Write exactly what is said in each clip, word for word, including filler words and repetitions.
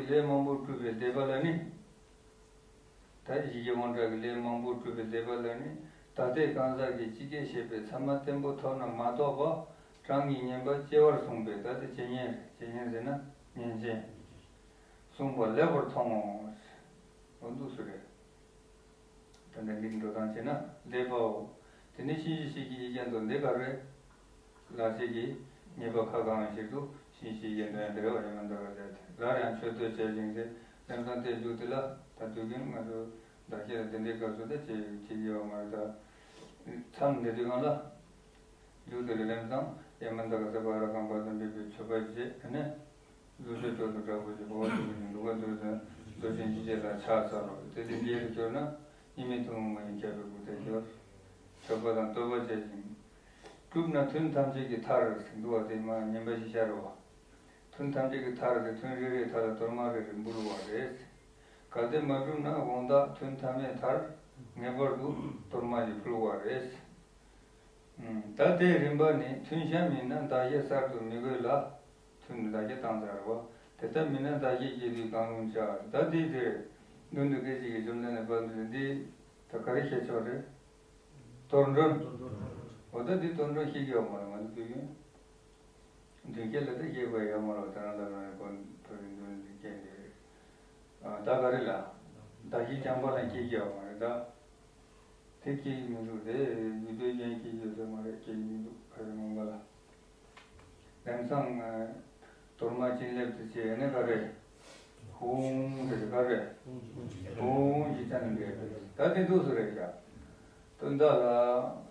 ལས་མང་པོ་སྒྲུབ་པའི་བཟླས་པ་ལ་ནི། ད་ཞི་རྒྱས་དབང་དྲག་གི་ལས་མང་པོ་སྒྲུབ་པའི་བཟླས་པ་ལ་ནི། ད་ལྟའི་གང་ཟག་གིས་ཇི་སྐད་བཤད་པའི་ཚད་མ་བརྟན་པོ་ཐོབ་ན་མ་གཏོགས་པ། གྲངས་ཀྱིས་ཉན་པ་སྐྱེ་བར་གསུངས་པས། ད་ལྟ་ཇེ་ཉན་རེད། ཇེ་ཉན་ཟེར་ན་ཉན་ཅན། གསུངས་པ་ལེགས་པར་མཐོང་ངོ་། འོ་འདུག་སུ་རེད། ད་ལྟ་འདི་འགྲོ་སྟངས་བྱས་ན་བཟླས་པའོ། དེ་ནས་གཤིན་རྗེ་གཤེད་ཀྱི་ཡིག་བརྒྱ་འདོན་འདི་ག་རེད། ལག་ཤེས་ཀྱི་ཉེས་པ་ཁ་བསྐང་བའི་ཕྱིར་དུ་གཤིན་རྗེ་ཡིག་བརྒྱ་འདོན་ཡ་དེ་རེད་བ། ཡ་མ་ད་ག་ཟེར་ཏེ། སླར་ཡང་མཆོད་བསྟོད་བྱེད་ཅིང་ཟེར། ལམ་སང་དེ་མཇུག་དེ་ལ་ད་དུས་རྒྱུན་ང་ཚོ་བདག་བསྐྱེད་ལ་དེ་འདྲའི་སྐབས་སུ་ད་བྱེད་བྱེད་ཀྱི་ཡོད་མ་རེད། ད་མཚམས་འདི་དུས་སྒང་ལ། མཇུག་དེ་ལ་ལམ་སང་ཡ་མ་ད་ག་ཟེར་བ་ར་གང་བ་དང་འབྲེལ་བའི་མཆོད་པ་བྱེད། དེ་ནས། ལུས་སྤྱོད་ཏོག་ཏུ་དྲག་པོ་ཞིག་འོ་ཐུག་གི་འདུག་ག་འདུག་ཟེར། མདོ་ཆེན་ཞི་བྱེད་ལ་ཕྱག་འཚལ་ལོ། དེ་དེ་འདིའི་རིགས་གྱུར་ན་གཉིས་མེད་ཐུན་མོང་མ་ཡིན་ཁྱབ་པའི་སྒོ་དེ་སྦྱོར། མཆོད་པ་དང་བསྟོད་པ་བྱེད་ཅིང་། བསྒྲུབས་ན་ཐུན་ཐམས་ཅད་ཀྱི་མཐར་འདུ་བ་དེ་མ་ཉན་པ་ཞིག་ཤར་བ། ཐུན་ཐམས་ཅད་ཀྱི་མཐར་དེ་ཐུན་རེ་རེའི་མཐར་ལ་གཏོར་མ་རེ་རེ་འབུལ་བ་རེད། གལ་ཏེ་མ་བསྒྲུབས་ན་དགོང་དག་ཐུན་ཐ་མའི་མཐར་ངེས་པར་དུ་གཏོར་མ་ཞིག་ཕུལ་བ་རེད། ད་ལྟའི་རིམ་པ་ནི་ཐུན་གཤམ་ཡིན་ན་བདག་བསྐྱེད་གསར་དུ་མི་དགོས་ལ། ཐུན་བདག་བསྐྱེད་བཏང་ཚར་བ། དེ་ལྟ་མིན་ན་བདག་བསྐྱེད་རྒྱས་བསྡུས་གང་རུང་བྱ། ད་འདི་དེར་མདུན་དུ་སྐད་ཅིག་གིས་བཅོམ་ལྡན་འདས་དཔལ་མཛད་འདི་ད་ག་རེ་བཤད་ཆོག་རེད། གཏོར་མགྲོན། འོ་ད་འདི་གཏོར་མགྲོན་བཤད་ཀྱི་ཡོད་མ་རེད། ང་ཚོ་དུས་རྒྱུན་མདུན་བསྐྱེད་ལ་ད་བཤད་པ་ཡོད་མ་རེད། ད་རང་ལ་རང་གོ་ཐོ་རེ་མདུན་ལ་འདི་བཤད་འདི་རེད། ད་ག་རེ་ལ། བདག་བསྐྱེད་རྐྱང་པ་ལ་སྐྱེ་ཀྱི་ཡོད་མ་རེད་ད། དེ་སྐྱེ་ཡི་མི་འདུག་དེ་ཡུལ་དུས་རྒྱན་སྐྱེ་ཡོད་དེ་མ་རེད། སྐྱེ་ཡི་མི་འདུག་ག་རེ་མང་པ་ལ། ལམ་སང་གཏོར་མ་བྱིན་རླབས་དེ་བྱས་ནས་ག་རེ། ཧཱུྃ་དེ་ག་རེ། ཧཱུྃ་ཞེས་བྱ་ནི་འདྲེས་པས། ད་དེ་འདུག་སུ་རེད་བཞག་དོན་དག་ལ་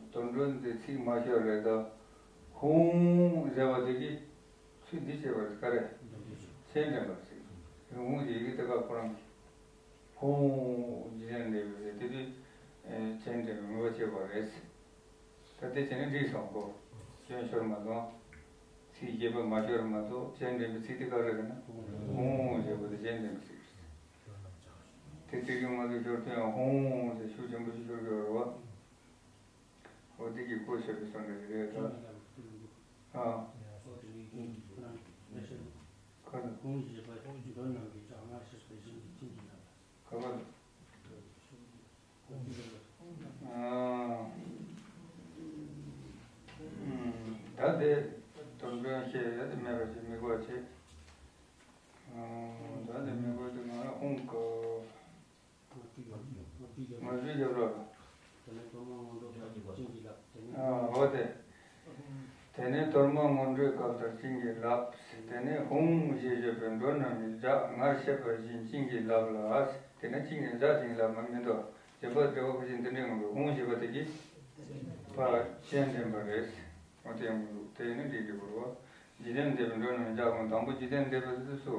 གཏོར་མགྲོན་དེ་ཚིག་མ་ཤོར་རེད་ད། ཧཱུྃ་ཟེར་བ་དེ་གིས། ཚུལ་འདི་བྱས་པར་ག་རེ། སྤྱན་འདྲེན་པར་གཟིགས། ཧཱུྃ་ཞེས་ཡི་གེ་དེ་ག་ཁོ་རང་གི། ཧཱུྃ་འཇིག་རྟེན་འདས་པའི་དེ་དུས་སྤྱན་འདྲེན་པའི་ངོ་བོ་བྱས་པ་རེད། ད་དེ་བྱས་ནས་འགྲིག་སོང་གོ། སྐྱོན་ཤོར་མ་སོང་། ཚིག་བརྒྱད་པ་མ་ཤོར་མ་གཏོགས་སྤྱན་འདྲེན་པའི་ཚིག་དེ་ག་རེ་རེད་ན། ཧཱུྃ་ཞེས་པ་དེ་སྤྱན་འདྲེན་པའི་ཚིག་རེད། དེ་དུས་ཀྱི་ང་ཚོ་ཞོར་དུ་ཡང་ཧཱུྃ་ཞེས་ཤུགས་ཆེན་པོ་ཞིག་ཤོར་གྱི་ཡོད་རེད་བ། འོ་དེ་གི་གོ་ཆོད་པའི་སོང་འདྲ་ཞིག་རེད་ད། ཨ། ཁ་ན། ཁ་པར། ཨ། ད་དེ་གཏོར་མགྲོན་བཤད་ཡ་དེ་མེད་པ་ཞིག་མི་དགོས་བྱེད། ཨ། ད་དེ་མི་དགོས་དེ་ང་རང་ཧཱུྃ་གོ། ང་ཚོའི་རྒྱབ་ལོགས་ལ། ཨ། འོ་དེ། དེ་ནས་གཏོར་མ་སྔོན་འགྲོའི་སྐབས་ལྟར་བྱིན་གྱིས་བརླབས། དེ་ནས་ཧཱུྃ་ཞེས་བརྗོད་པའི་མགྲོན་རྣམས་ཀྱིས་ལྗགས་སྔར་བཤད་པ་བཞིན་བྱིན་གྱིས་བརླབས་ལ། དེ་ནས་བྱིན་གྱིས་ལྗགས་བྱིན་གྱིས་བརླབས་མ་མི་འདུག་བྱེད་པ་འབྲས་བུ་ཕར་ཕྱིན་འདི་འདྲའི་ངང་གིས་ཧཱུྃ་ཞེས་པ་དེ་གིས་ཕར་སྤྱན་འདྲེན་པ་རེད། འོ་དེ་ཡང་མི་འདུག་དེ་ཡིན་ན་འགྲིག་འགྲིག་གོ་རེད་བ། འཇིག་རྟེན་འདས་པའི་མགྲོན་རྣམས་ཀྱིས་ལྗགས་དགོངས། དང་པོ་འཇིག་རྟེན་འདས་པ་དེ་ཚོ་སུ།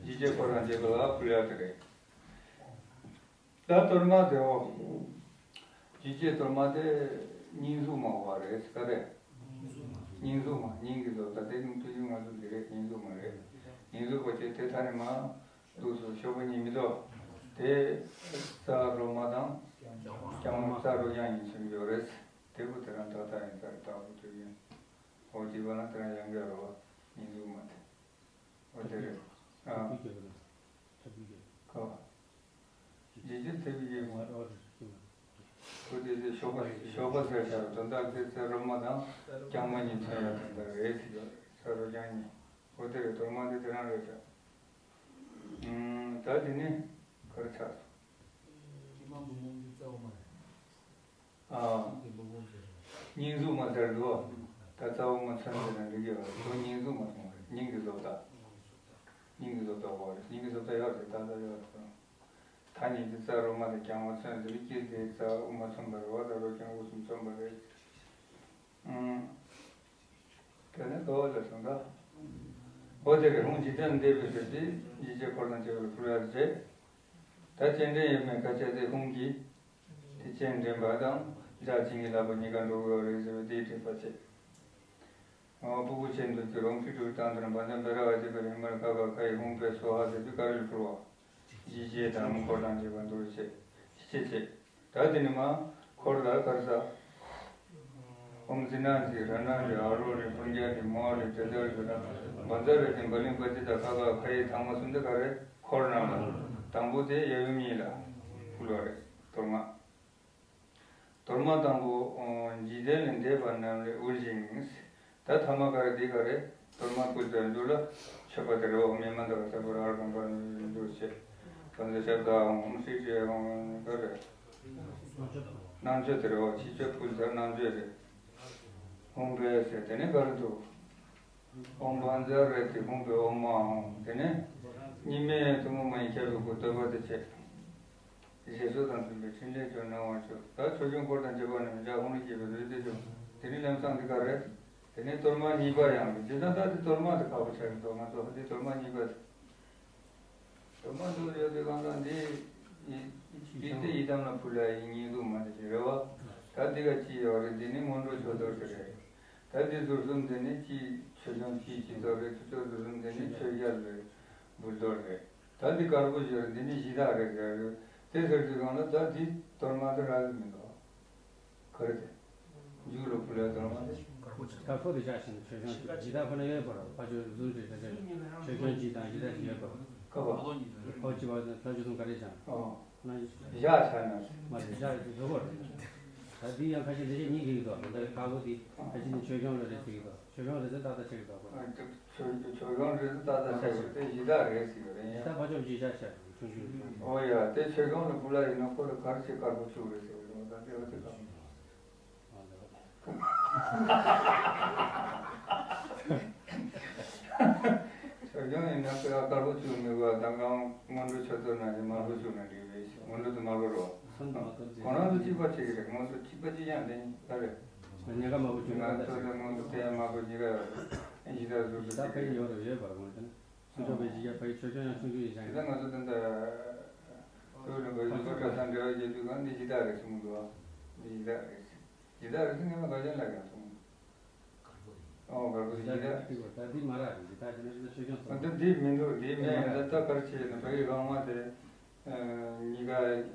ཇི་བཅས་འཁོར་དང་བཅས་པ་ལ་ཕུལ་ཡ་དེ་རེད། ད་གཏོར་མ་དེའོ། ཇི་བཅས་གཏོར་མ་དེ་སྙིང་གཟུགས་མ་བ་རེད་ཟེར་ག་རེ། སྙིང་གཟུགས་མ། སྙིང་གི་བཟོ་ལྟ་དེ་ནི་དུས་རྒྱུན་ང་ཚོ་འདི་རེད། སྙིང་གཟུགས་མ་རེད། སྙིང་གཟུགས་པ་ཅིག་དེ་ད་ནི་མ། འདུག་སོ་ཤོག་བུ་གཉིས་མི་འདུག་དེ་རྩ་རོ་མ་དང་། རྐྱང་མ། རྩ་རོ་རྐྱང་གཉིས་མཚོན་གྱི་ཡོད་རེད། དེ་བུ་དེ་རང་ཏག་ཏག་ཡིན་ས་རེད། ད་བུ་དུས་རྒྱུན། འོ་བྱས་པ་ན་དེ་རང་ཡང་འགལ་རོ། སྙིང་གཟུགས་མ་དེ། འོ་དེ་རེད། ཨ། ཁོ། ཇི་བཅས་ཚེ་བའི་ཡུལ་མ། ཁོ་དེ་དེ་ཤོག་པ་ཤོག་པ་ཟེར་བྱ་དོན་དག་དེ་རྩ་རོ་མ་དང་རྐྱང་མ་གཉིས་མཚོན་ཡ་དོན་དག་རེད་ཟེར་གྱི་ཡོད་རེད། རྩ་རོ་རྐྱང་གཉིས། འོ་དེ་རེད། གཏོར་མ་དེ་དེ་རང་རེད་ཤག་ཨུམ། ད་དེ་ནི་ག་རེ་ཆགས་སོང་། ཨ། སྙིང་གཟུགས་མ་ཟེར་འདུག་ད་རྩ་བོ་མ་མཚོན་ཟེར་ན་འགྲིག་གི་རེད། དོན་སྙིང་གཟུགས་མ་སོང་བ་རེད། སྙིང་གི་བཟོ་ལྟ། སྙིང་གི་བཟོ་ལྟ་བ་རེད། སྙིང་གི་བཟོ་ལྟ་ཡོད་རེད། ད་ལྟ་ཡོད་རེད། ད་ཉིད་ཀྱི་རྩ་རོ་མ་དང་རྐྱང་མ་མཚོན་ཟེར་བའི་དཀྱིལ་དེའི་རྩ་དབུ་མ་མཚོན་པ་རེད་བ། ད་རོ་རྐྱང་དབུ་གསུམ་མཚོན་པ་རེད། ཨང་། དེ་ནས་ག་བ་ལ་སོང་ད། འོ་དེ་རེད། ཧཱུྃ་འཇིག་རྟེན་འདས་པའི་ཕྱིར་ཏེ། ཇི་བཅས་འཁོར་དང་བཅས་པ་ལ་ཕུལ་ཡ་རེད། ད་སྤྱན་འདྲེན་ཡོད་མེད་ཁ་ཆད་དེ་ཧཱུྃ་གིས་དེ་སྤྱན་འདྲེན་པ་དང་ལྗགས་བྱིན་གྱིས་བརླབས་པ་གཉིས་ཀ་འགྲོ་གི་ཡོད་རེད་ཟེར་བའི་དེའི་དྲེགས་པ་བྱས། ཨོ། སྤུ་གུ་ཆེན་དུ་གྱུར། ཨོཾ་ཁྲི་ཕྲུགས་དང་ལྡན། བཛྲ་བཛྲ་པ་རེ་མར་ཁ་ག་ཁ་ཡི་ཧཱུྃ་ཕཊ་སྭཱ་ཧཱ་ཟེར་དུས་ག་རེ་ལ་ཕུལ་བ། ཇི་བཅས་དང་འཁོར་དང་བཅས་པ་འདུ་བྱེད། ཇི་བཅས་བྱེད། ད་དེ་ནི་མ་འཁོར་ལ་ག་རེ་ཟེར། ཨོཾ་ཛི་ན་ཛི་ར་ན་ཛི་ཨ་རོ་ཧྲི་པུཎྱ་ཛི་མོ་ཧ་ཧྲི་ཏེ་ཛ་ཧྲི་ཛ་ན་བཛྲ་ཛ་ཧྲི་ཏི་བ་ལིང་པ་ཙི་ཏ་ཁ་ག་ཁ་ཡི་དང་པོ་གསུམ་དེ་ག་རེ། འཁོར་རྣམས་ལ། དང་པོ་དེ་ཡབ་ཡུམ་གཉིས་ལ་ཕུལ་བ་རེད། གཏོར་མ། གཏོར་མ་དང་པོ། འཇིག་རྟེན་ལས་འདས་པ་རྣམས་ལས་དབུལ་ཞིང་། ད་ཐ་མ་ག་རེ་འདི་ག་རེ། གཏོར་མ་ཕུལ་ཚར་རྒྱུ་ལ་མཆོད་པ་དེ་རེད་བ། མི་མ་འདག་ས་པོ་ར་ཨར་གང་པར་འདུ་བྱེད། གང་དུ་ཞབས་དང་འོང་སྲིད་ཀྱི་འོང་ག་རེ། གནང་མཆོད་དེ་རེད་བ། ཕྱི་མཆོད་ཕུལ་ཚར་གནང་མཆོད་རེད། འོང་པས་ཟེར་དེ་ནས་ག་རེ་འདུག་འོང་བ་མཛད་རེད་དེ་འོང་པའི་འོ་མ་འོང་དེ་ནས་གཉིས་མེད་ཐུན་མོང་མ་ཡིན་ཁྱབ་པའི་སྒོ་བསྟོད་པ་དེ་བྱེད། ཞེས་སོགས་དང་མཐུན་པའི་ཕྲིན་ལས་ཀྱང་གནང་བར་ཤོག་ད་ཆོས་སྐྱོང་འཁོར་དང་བཅས་པ་རྣམས་ཀྱང་འོང་ལ་བསྐྱེད་པའི་རོལ་དེ་ཀྱང་དེ་ནི་ལམ་སང་འདི་ག་རེད། དེ་ནི་གཏོར་མ་གཉིས་པ་ཡང་རེད། དེ་ད་ད་དེ་གཏོར་མ་དེ་ཁག་པོ་ཆགས་ཀྱི་འདུག་ང་ཚོ་འདི་གཏོར་མ་གཉིས་པ་དེ། གཏོར་མ་འདུག་ཡོད་དེ་གང་ལྟར་འདི་ཡི་འདི་དེ་ཡི་དམ་ལ་ཕུལ་ལ་ཡི་ཉིད་དུ་མ་དེ་ཞིག་རེད་བ། ད་འདི་ག་ཅི་ཡོད་རེད། འདི་ནི་སྔོན་འགྲོ་ཆོས་གཏོར་དེ་རེད། ད་འདི་ཟུར་གསུམ་དེ་ནི་ཅི་ཆོས་སྐྱོང་ཅི་ཅི་གཏོར་རེད། ཆོས་སྐྱོང་ཟུར་གསུམ་དེ་ནི་ཆོས་རྒྱལ་རེད། འབུལ་གཏོར་རེད། ད་འདི་དཀར་པོ་ཞིག་རེད། འདི་ནི་གཞི་བདག་རེད་ཟེར་རེད། དེ་ཟེར་དུས་གང་ལ་ད་འདི་གཏོར་མ་དེ་རག་གི་མི་འདུག་ག་རེ་དེ། མཇུག་ལ་ཕུལ་ལ་གཏོར་མ་དེ། དཀར་པོ་དེ་བཞག་ཞིང་ཆོས་སྐྱོང་གཞི་བདག་ཁོ་ན་ཡོད་པར་ཕ་ཆོས་ཟུང་འབྲེལ་བྱ་བྱ་ཆོས་སྐྱོང་གཞི་དང་གཞི་བདག་ཞིག་ཡོད་པར། ཀ་བ། ཕོ་གཅིག་པ་ལྷ་ཆོས་གསུམ་ག་རེ་བྱང་། ཨོ། ན་བཞག་བྱ་ན། མ་རེད་བཞག་རེད་དེ་ཟོ་བོ་རེད། ད་འདི་ཡང་ཁ་ཤས་ལས་བྱེད་གཉིས་ཀྱི་ཡོད་དོ། ད་དཀར་པོ་དེ་ཁ་ཤས་ནི་ཆོས་སྐྱོང་ལ་རེད་ཟེར་གྱི་འདུག་ཆོས་སྐྱོང་རེད་ཟེར་ཏག་ཏག་ཆགས་ཀྱི་འདུག་ཆོས་ཆོས་སྐྱོང་རེད་ཟེར་ཏག་ཏག་ཆགས་ཀྱི་རེད། དེ་གཞི་བདག་རེད་ཟེར་གྱི་རེད། ཡིན་ཡང་ད་ཕ་ཆོས་གཅིག་ཆ་ཤར་ཆུང་ཆུང་རེད། ཨོ་ཡ་དེ་ཆོས་སྐྱོང་ལ་ཕུལ་ལ་ཡིན་ན་ཁོ་ལ་གར་ཆེ་དཀར་པོ་བཅུག་རེད་ཟེར་གྱི་རེད། ད་དེ་བ་དེ་དཀར་པོ། ཆོས་སྐྱོང་ཡིན་ན་ཁོ་ལ་དཀར་པོ་བཅུག་མི་དགོས། ད་གང་སྔོན་འགྲོ་ཆོས་གཏོར་ན་ནི་དམར་པོ་བཅུག་ན་འགྲིག་རེད། སྔོན་འགྲོ་དེ་དམར་པོ་རོ། ཁོ་རང་ཚོ་གཅིག་པ་གཅིག་རེད། ང་ཚོ་གཅིག་པ་གཅིག་ཡང་དེ་ཡིན་ད་རེད། ཉེན་ཁ་དམར་པོ་བཅུག་ན་ང་ཚོ་དེ་ང་ཚོ་དེ་ཡང་དམར་པོ་གཉིས་ཀ་ཡོད་རེད། གཞི་བདག་ཟུར་དུ་ད་ཕ་གི་ཡོད་རེད་ཡོད་པར་ངོ་དེ་ན། སུམ་ཅུ་པའི་གཞི་རྒྱ་ཕ་གི་ཆོས་སྐྱོང་ཡང་ཆུང་ཆུང་ཡིན་ཀྱང་། ད་ང་ཚོ་ད་ལྟ་དུས་ལ་འབའ་ཞིག་པ་གྲྭ་ཚང་འབྲེལ་བ་བྱེད་དུས་གང་འདི་གཞི་བདག་རེད་གསུངས་འདུག་འདི་གཞི་བདག་རེད། གཞི་བདག་རེད་ཟེར་ངས་མ་ག་ཅན་ལ་ཡང་གསུངས། ཨོ་གར་པོ་གཞི་བདག་ད་འདི་མ་རག་གི་ད་འདི་ན་ཆོས་སྐྱོང་སོང་། ད་འདི་མི་འདུག་འདི་མེད་ད་ལྟ་གར་ཆེ་ན་ཕ་གི་རང་མ་དེ་གཉིས་ཀ་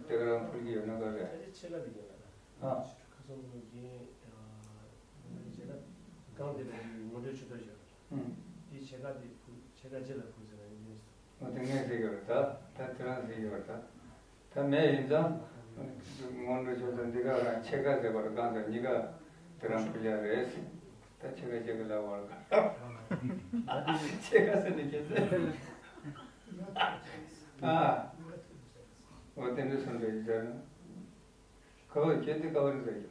དེ་ག་རང་ཕུལ་གྱི་ཡོད་ན་ག་རེད། ཕལ་ཆེར་ཕྱེད་ཀ་དེ་ཡོད་ན། ཨ། ཁ་སང་ངས་རྒན་བྱས་ན་གང་དེ་ལ་ངོ་སྤྲོད་ཆུ་ཚོད་བྱས། ཨུམ། དེ་ཕྱེད་ཀ་དེ་ཕུལ་ཕྱེད་ཀ་ཅི་ལ་ཕུལ་ཟེར་ན་ཡིན་ཟེར། ཨོ་དེ་ངས་ཟེར་གྱི་ཡོད་རེད་ད། ད་དེ་རང་ཟེར་གྱི་ཡོད་རེད་ད། ད་མེད་ཡིན་ཙང་། སྔོན་འགྲོ་ཆོས་ཚོགས་འདི་ག་རང་ཕྱེད་ཀ་ཟེར་བར་གང་ཟེར་གཉིས་ཀ་དེ་རང་ཕུལ་ཡ་རེད། ད་ཕྱེད་ཀ་ཕྱེད་ཀ་ལ་བར་ག་ཕྱེད་ཀ་ཟེར་ནས་ཁྱེད་ཚོས། ཨ། འོ་དེ་འདྲ་སོང་འདྲ་ཡིན་ཟེར་ན། ཁ་བ་ཁྱེད་འདི་ཀ་བ་རེད་ཟེར་གྱི།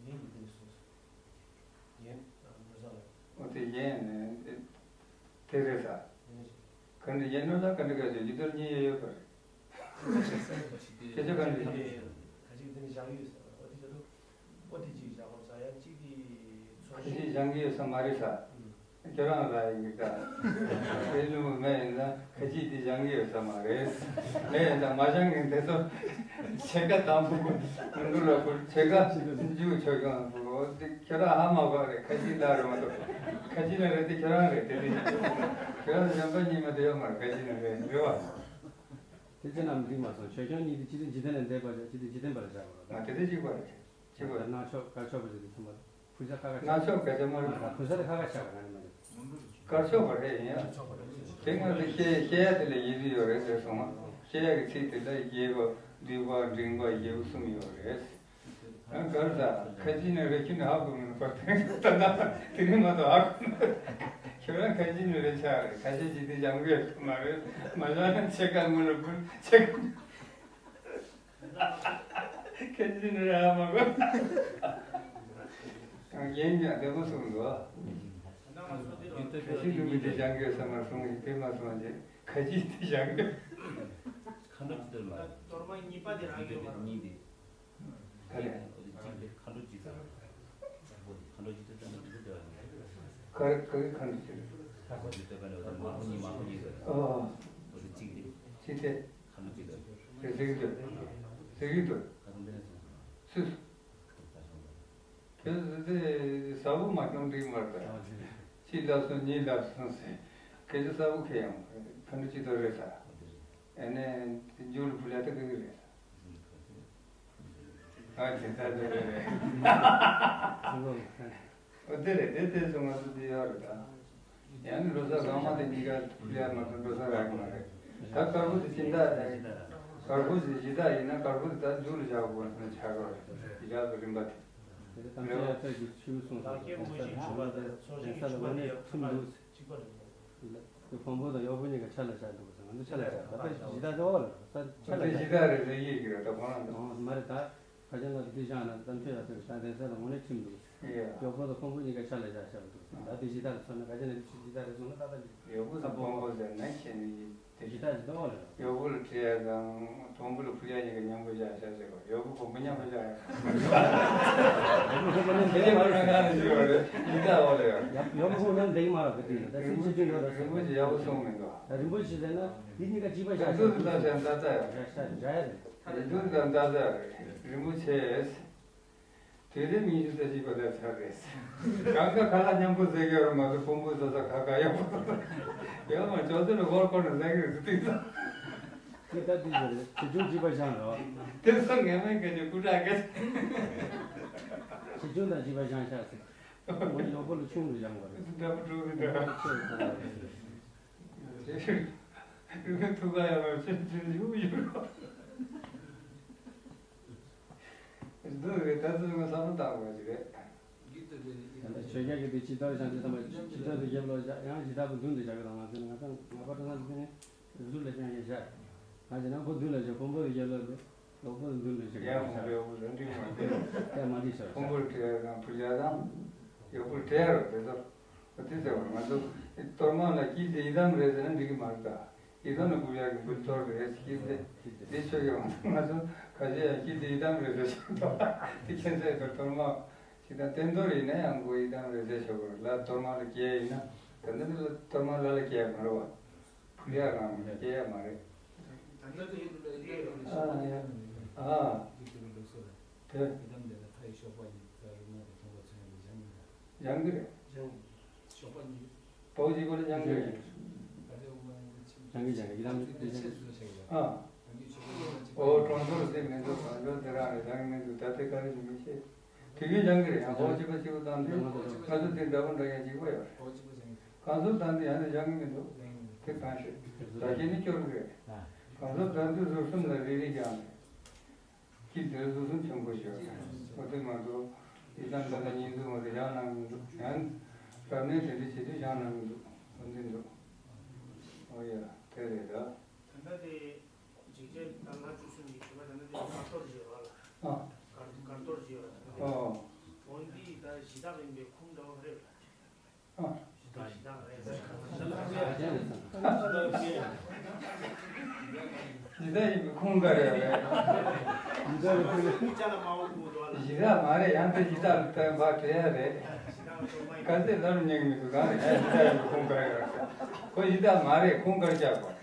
ངས་འདི་འདི་སོང་སོང་། ཡན་ནོར་ས་ལ། འོ་དེ་ཡན་ནས་དེ་རེད་ས། ཡན་ནས་ག་འདྲ་ཡན་ནོར་ས་ག་འདྲ་ག་ཚོད་ཡུལ་དོར་གཉིས་ཡོད་ཡོད་པ་རེད། ཁྱེད་ཚོ་ག་འདྲ་ཡིན། ཁ་ཅིག་དེ་ནི་བཞག་ཡོད་ས་འོ་དེ་ཚོ་འོ་དེ་གཅིག་བཞག་གོ་ས་ཡང་གཅིག་དེ་ཚོ་ཁ་ཅིག་བཞག་གི་ཡོད་ས་མ་རེད་ས། ཨུ། ཁྱོད་རང་ལ་ཡིན་གྱི་ད། དེ་ནུ་མེད་ཡིན་ན་ཁ་ཅིག་དེ་སྦྱང་གི་ཡོད་ས་མ་རེད། མེད་ཡིན་ན་མ་སྦྱང་གི་དེ་ཚོ་ཕྱེད་ཀ་དང་པོ་ཀུན་འགྲོ་ལ་ཕུལ་ཕྱེད་ཀ་མཇུག་ཆོས་སྐྱོང་ལ་ཕུལ། འོ་དེ་ཁྱོད་རང་ཧ་མ་གོ་རེད། ཁ་ཅིག་ལ་རེད་མ་གཏོགས་ཁ་ཅིག་ལ་རེད་དེ་ཁྱོད་རང་རེད་དེ་དེ། ཁྱོད་རང་གཞན་པ་གཉིས་མ་དེ་ཡོད་མ་རེད། ཁ་ཅིག་ལ་རེད་རེད་བ། དེ་ཚེ་རྣམས་འགྲིག་མ་སོང་། ཆོས་སྐྱོང་གཉིས་དེ་གཅིག་དེ་འཇིག་རྟེན་ལས་འདས་པ་ཅིག་དེ་འཇིག་རྟེན་པ་ལ་བཞག་པ་རེད། ང་དེ་དེ་གཅིག་པ་རེད། གཅིག་པ་རེད། ནག་ཕྱོགས་དཀར་ཕྱོགས་པ་ཅིག་དེ་ཚང་མ། ཕུ་ཚ་ཁ་ཁ་ཆགས། ནག་ཕྱོགས་ག་ཚོད་མ་རེད། ཕུ་ཚ་དེ་ཁ་ཁ་ཆགས་པ་རེད་མ་རེད། དཀར་ཕྱོགས་པ་རེད་ཡིན་ཡ། དེ་སྔ་དེ་བཤད་བཤད་ཡ་དེ་ལ་ཡིད་དུ་ཡོད་རེད་ཟེར་སོང་ང་། བཤད་ཡ་གི་ཚིག་དེ་ལ་རྒྱས་པ་བསྡུས་པ་འབྲིང་པ་ཡིག་གསུམ་ཡོད་རེད། ཡང་གར་ཟ་ཁ་ཅིག་ནས་རེ་ཁྱི་ནས་ཧ་གོ་མིན་པར་དེ་ད་ན་དེ་རིང་མ་གཏོགས་ཧ་གོ་མ་རེད། ཁྱོད་རང་ཁ་ཅིག་ནས་རེ་ཆགས་རེད། ཁ་ཤས་ཅིག་དེ་སྦྱང་གི་ཡོད་མ་རེད། མ་སྦྱང་ན་ཕྱེད་ཀ་སྔོན་ལ་བུད་ཕྱེད་ཀ་ཁ་ཅིག་ནི་ར་མ་གོ། ཡིན་ཀྱང་བདེ་པོ་གསུངས་འདུག་ཁ་ཅིག་ནི་མི་དེ་སྦྱང་གི་ཡོད་ས་མ་གསུངས་ཡིན་དེ་མ་གསུངས་རྗེས་ཁ་ཅིག་དེ་སྦྱང་གི་ཡོད། མཁའ་འགྲོ་ཅི་ལྟར་མ་རེད། གཏོར་མ་གཉིས་པ་དེ་རང་ཡོད་མ་རེད། གཉིས་དེ། ག་རེ། འོ་དེ་གཅིག་དེ་མཁའ་འགྲོ་ཅི་ལྟར། མཁའ་འགྲོ་ཅི་ལྟར་ལྟར་མ་འདུག་ལྟ་བ་ཡིན། ག་རེ་ག་གི་མཁའ་འགྲོ་ཅི་ལྟར། འོ་དེ་ལྟ་བ་ནི་འོ་དེ་མང་པོ་གཉིས་མང་པོ་གཉིས་ལྟར། ཨོ། འོ་དེ་གཅིག་དེ། གཅིག་དེ། ཁ་ལོ་ཅིག་ལ། དེ་ཟེར་གྱི་འདུག་ཟེར་གྱི་འདུག་ཁ་ལོ་འདི་ནས་སོང་སོང་། སུས། ཁ་ལོ་ཁ་སོང་སོང་། ཁྱོད་ཚོ་དེ་ཟ་བོ་མ་སྐྱོང་འགྲིག་མར་ད། གཅིག་ལབ་སོང་གཉིས་ལབ་སོང་ཟེར། ཁྱེད་ཚོ་ཟ་བོ་ཁེ་ཡང་ཁ་འདྲ་ཅི་ཐོག་རེད་ས། ཨ་ནི་མཇུག་ལ་བུ་ལ་ད་གི་རེད་ས། ཨ་དེ་ད་དེ་རེད་རེད། ཨོ་དེ་རེད་དེ་དེ་ཚོ་ང་ཚོ་དེ་ཡོད་རེད་ད། ཡང་ནི་ལོ་གསར་རང་མ་དེ་གཉིས་ཀ་ཕུལ་ཡ་མ་གཏོགས་ལོ་གསར་རག་གི་མ་རེད། ད་དཀར་པོ་དེ་སྦྱིན་བདག་དང་། དཀར་པོ་དེ་སྦྱིན་བདག་ཡིན་ན་དཀར་པོ་དེ་ད་མཇུག་ལ་བཞག་དགོས་ན་ཆགས་རོགས་རེད། སྦྱིན་བདག་གི་རིམ་པ་དེ། དེ་དམ་ཆོས་ཡབ་སྲས་ཀྱི་ཆོས་གསུངས་སོ། བདག་བསྐྱེད་དངོས་གཞིའི་མཆོད་པ་དང་ཚོགས་ཞིང་གི་མཆོད་པ་དེ་ཡང་ཚང་མ་གཅིག་པ་རེད། དེ་ཕུང་པོ་དང་གཡོག་པོ་གཉིས་ཀ་ཆ་ལ་བཞག་འདུག་ཟེར། ང་ཚོ་ཆ་ལ་བཞག་ད་ལྟ་སྦྱིན་བདག་དེ་འོག་ལ་རེད། ས་ཆ་ལ་བཞག་དེ་སྦྱིན་བདག་རེད་ཟེར་ཡིག་གི་རེད། ད་ཁོ་རང་དང་། ཨོ་མ་རེད། ད་ཁ་ཆེ་ན་དེ་བཞག་ན་དམ་ཆོས་ཡབ་སྲས་ཀྱི་ད་གདན་ས་ལ་དངོས་གནས་ཁྲིམས་འདུག་ཟེར། ཡ། གཡོག་པོ་དང་ཕུང་པོ་གཉིས་ཀ་ཆ་ལ་བཞག་བཞག་འདུག་ཟེར། ད་དེ་སྦྱིན་བདག་ལ་མཚོན་ན་ཁ་ཆེ་ན་དེ་སྦྱིན་བདག་རེད་སོང་ན་ད་ལྟ་འདི། གཡོག་པོ་དང་ཕུང་པོ་ཟེར་ན་ཁྱེད་ནི་དེ། སྦྱིན་བདག་སྦྱིན་བདག་འོག་ལ་རེད། གཡོག་པོ་ལ་སྤྲད་ཡ་དང་ཕུང་པོ་ལ་ཕུལ་ཡ་གཉིས་ཀ་མཉམ་པོ་བཞག་བཞག་ཟེར་བ། གཡོག་པོ་ཕུང་པོ་མཉམ་པོ་བཞག་ཡ། དེ་ནས་ཁོ་རང་གང་ལ་ཞུ་བ་རེད། སྦྱིན་བདག་འོག་ལ་ཡ། ཡབ་ཡོམ་ཧོ་ནང་འདེགས་མ་ར་ག་དུས་ད་སེམས་ཅན་ཀུན་ལ་རིན་པོ་ཆེ་ཡག་པོ་གསུངས་མི་འདུག་རིན་པོ་ཆེ་ཟེར་ན་འདི་གཉིས་ཀ་གཅིག་པ་བཞག་ཡ་འདུག་ད་ཟེར་ད་ལྟ་ཡ། བཞག་བཞག་ཡ་རེད། འདུག་ད་ལྟ་ད་རིན་པོ་ཆེ། དུས་རིམ་ཉི་ཤུ་རྩ་གཅིག་པ་ལས་ཚར་རེད། གང་ག་ཁ་ལག་མཉམ་པོ་ཟེར་གྱི་ཡོད་རེད་མ་གཏོགས་ཕུང་པོ་ཟ་ས་ཁ་ཁ་ཡག་པོ་ཡོད་མ། ཅོ་ཚོད་ལ་ཧོར་ཁོ་ན་ཟེར་གྱི་རེད་ཟེར་དུས་ཙང་། དེ་ལྟ་དུས་ཟེར་རེད། ཆེ་ཆུང་གཅིག་པ་བཞག་རོགས། དེ་སོ་ངས་མེད་ག་ཅིག་སྐུ་དྲག་ག་ཅིག་ཆེ་ཆུང་དང་གཅིག་པ་བཞག་ཤག་ཟེར། ངོ་ཡོག་པོ་ལ་ཆུང་དུ་བཞག་པ་རེད། འདྲ་པོ་འགྲོ་གི་འདྲ། ཆེ་ཆུང་དང་། རེད། རེད། རེད། ཐུགས་ཁ་ཡག་པ་ཆེ་ཆུང་ཡུག་ཡུག་འདི་རེད། ད་ཚོད་ང་བསམ་བློ་བཏང་དགོས་ཅིག་རེད། ད་ཆོས་རྒྱལ་གྱི་དེ་ཇི་ལྟར་བཞག་དུས་ཙམ་པ་ཇི་ལྟར་དུ་རྒྱབ་ལོག་བཞག་ཡང་ཇི་ལྟར་དུ་མདུན་དུ་བཞག་གི་དང་། ང་ཚོས་ང་ཚོ་ང་པ་ཏྲ་ན་དེ་ནས་ཟུར་ལ་ཀྱང་ཡང་བཞག་ང་ཚོས་ནང་པོ་མདུན་ལ་བཞག་ཕུང་པོ་དུ་རྒྱབ་ལོག་དུ་ལོག་པོ་དུ་མདུན་ལ་བཞག་ཡང་མ་རེད། འོ་རང་འགྲིག་མ་རེད། ཡང་མ་འགྲིག་ཤག་ཕུང་པོ་དྲི་ཡ་དང་ཕུ་ཡ་དང་ཡོག་པོ་དྲི་ཡ་རོགས་དེ་ཚོ། དེ་ཚེ་བར་ང་ཚོ་གཏོར་མ་ལ་དཀྱིལ་དེ་ཡི་དམ་རེད་ཟེར་ན་འགྲིག་གི་མ་རེད་ད། ཡི་དམ་ལ་འབུལ་ཡག་གི་འབུལ་གཏོར་རེད། དཀྱིལ་དེ་དེ་ཆོས་ཀྱི་དབང་དུ་ང་ཚོ་ཁ་ཤས་ཡང་དཀྱིལ་དེ་ཡི་དམ་རེད་ཟེར་ཆོག་ད། དེ་ཁྱད་མཚར་དུ་གཏོར་མ་ཞིག་དང་རྟེན་གཏོར་ཡིན་ན་ཡང་མགོ་ཡི་དམ་རེད་ཟེར་ཆོག་གི་རེད་ལ། གཏོར་མ་ལ་སྐྱེལ་ཡིན་ན་ད་ལྟ་འདི་ལ་གཏོར་མ་ལ་ལ་སྐྱེལ་མ་རེད་བ། ཕུལ་ཡག་རང་མ་རེད། སྐྱེལ་ཡག་མ་རེད། ད་ལྟ་དེ་ཡི་དུ་ལ་ཡི་དམ་རེད་ཟེར་ཨ་ཡ་ཨ། དེ་ཡི་དུ་ལ་ལུགས་སྲོལ་རེད། དེ་ཡི་དམ་དེ་ལ་ཕ་ཡི་གཤོག་པ་ཡི་ད་རུ་མ་དེ་མཐོང་བ་ཚོན་རེ་སྦྱང་གི་རེད། སྦྱང་གི་རེད། སྦྱང་། ཞོགས་པ་ཉིད། བའོ་གཅིག་པོ་ལ་སྦྱང་གི་རེད། སྦྱང་གི་སྦྱང་གི་ཡི་དམ་དེ་སྦྱང་གི་ཨ། ཨོ་གྲོང་ཚོར་སེམས་མི་འདུག་གྲོང་ཚོར་དེ་རང་རེད། སྦྱང་གི་མི་འདུག་ད་དེ་ག་རེ་ཡིན་མི་ཤེས། དུས་རྒྱུན་སྦྱང་གི་རེད། ཡང་བའོ་གཅིག་པོ་གཅིག་པོ་བཏང་དུས་ང་ཚོ་དེ་འདྲ་པོ་འདྲ་ཡང་གཅིག་པོ་ཡོད་རེད། གང་ཚོར་བཏང་དུས་ཡང་ནས་སྦྱང་གི་མི་འདུག་དེ་གང་ཤེས། ད་གིན་ནི་སྐྱོར་གི་རེད། གང་ཚོར་བཏང་དུས་ཟུར་གསུམ་ལ་རེ་རེ་སྦྱང་རེད། ཀྱི་དེར་ཟུར་གསུམ་ཆེན་པོ་ཞིག་ཡོད། འོ་དེ་མ་གཏོགས་ཡི་དམ་དེ་ལ་ཉིན་དུ་མ་དེ་ཡང་གནང་མི་འདུག་ཡང་རབ་གནས་དེ་འདྲ་བྱེད་དུས་ཡང་གནང་མི་འདུག་འོ་འདི་འདུག་འོ་ཡ་དེ་རེད་ད། ད་ལྟ་དེ་འཇིགས་བྱེད་དང་ལྔ་བཅུ་གསུམ་གྱི་དྲི་མ་ད་ལྟ་དེ་དཀར་གཏོར་བྱེད་པ་ལ། ཨ། དཀར་དཀར་གཏོར་བྱེད་པ་ད་ལྟ་དེ། ཨོ། འོ་འདི་ད་གཞི་བདག་ཡིན་པའི་ཁུངས་འདྲ་བ་རེད་པ། ཨ། ཡི་དྭགས་ཡིན་པའི་ཁུངས་ག་རེ་རེད། ཡི་དྭགས་མ་རེད། ཡང་དེ་ཡི་དྭགས་ལ་བསྟན་པ་བྲལ་ཡ་རེད། ག་ཚོད་ལབ་ཉན་གི་མི་འདུག་གང་རེད། ཡང་ཡི་དྭགས་ཡིན་པའི་ཁུངས་ག་རེ་རེད། ཁོ་ཡི་དྭགས་མ་རེད། ཁུངས་ག་རེ་རྒྱག་དགོས།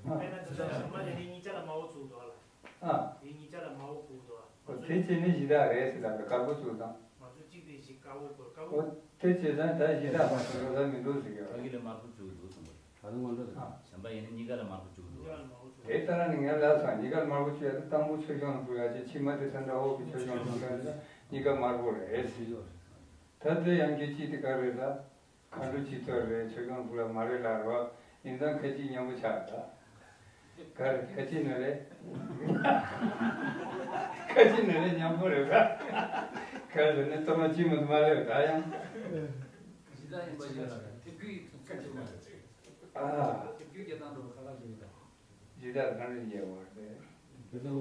དཔེར་ན་དེ་ཚོ་ཞག་མ་དེ་ནས་གཉིས་ཆ་ལ་མ་འོ་ཚུགས་འདུག་ཨ་ལ། ཨ། དེ་གཉིས་ཆ་ལ་མ་འོ་ཁུག་འདུག་ཨ། འོ་དེ་བྱས་ནས་གཞི་བདག་རེད་ཟེར་ལབ་པའི་དཀར་པོ་བཙུགས་དང་། ང་ཚོ་གཅིག་དེ་ཞིག་དཀར་པོ་དཀར་པོ། འོ་དེ་བྱས་ཙང་ད་གཞི་བདག་མ་བཙུགས་ན་མི་འདུག་ཟེར་གྱི་ཡོད་རེད། ཕ་གི་ལ་དམར་པོ་བཙུགས་འདུག་གསུངས་པ་རེད། ད་དུང་མ་འགྲོ་ཟེར། ཨ། གཞན་པ་ཡིན་ན་གཉིས་ཀ་ལ་དམར་པོ་བཙུགས་འདུག་ཨ། དེ་ལྟར་ནི་ངས་ལབ་སོང་། གཉིས་ཀ་ལ་དམར་པོ་བཙུགས་ཡ་དེ་དང་པོ་ཆོས་སྐྱོང་ལ་འབུལ་ཡ་ཅིག་ཕྱི་མ་དེ་ཚོ་འདྲ་འོག་གི་ཆོས་སྐྱོང་ལ་འབུལ་ཡ་དེ་གཉིས་ཀ་དམར་པོ་རེད་ཟེར་གྱི་ཡོད་རེད། ད་དེ་ཡང་གི་གཅིག་དེ་ག་རེད་ད། མཁའ་འགྲོ་སྤྱི་གཙུག་རེད། ཆོས་སྐྱོང་བུ་ལ་མ་རེད་ལ་རོ། ཡིན་ཙང་ཁ་ཅིག་མཉམ་པོ་ཆགས་ད། ག་རེ་ཁ་ཅིག་ནི་རེད། ཁ་ཅིག་ནི་རེད། མཉམ་པོ་རེད་ད། ག་རེ་ནི་གཏོར་མ་གཅིག་མ་གཏོགས་མ་རེད་ད་ཡང་། གཞི་བདག་ཡིན་པ་ཡིན་ལ་ཐེབས་རྒྱུ་ཡི་ཐུགས་ཁ་ཅིག་མ་རེད། ཨ། ཐེབས་རྒྱུ་རྒྱ་སྟངས་འགྲོ་བ་ཁ་ཁ་ཞིག་ཡོད་ད། གཞི་བདག་གང་རེད་རྒྱལ་བ་རེད། གཞི་བདག་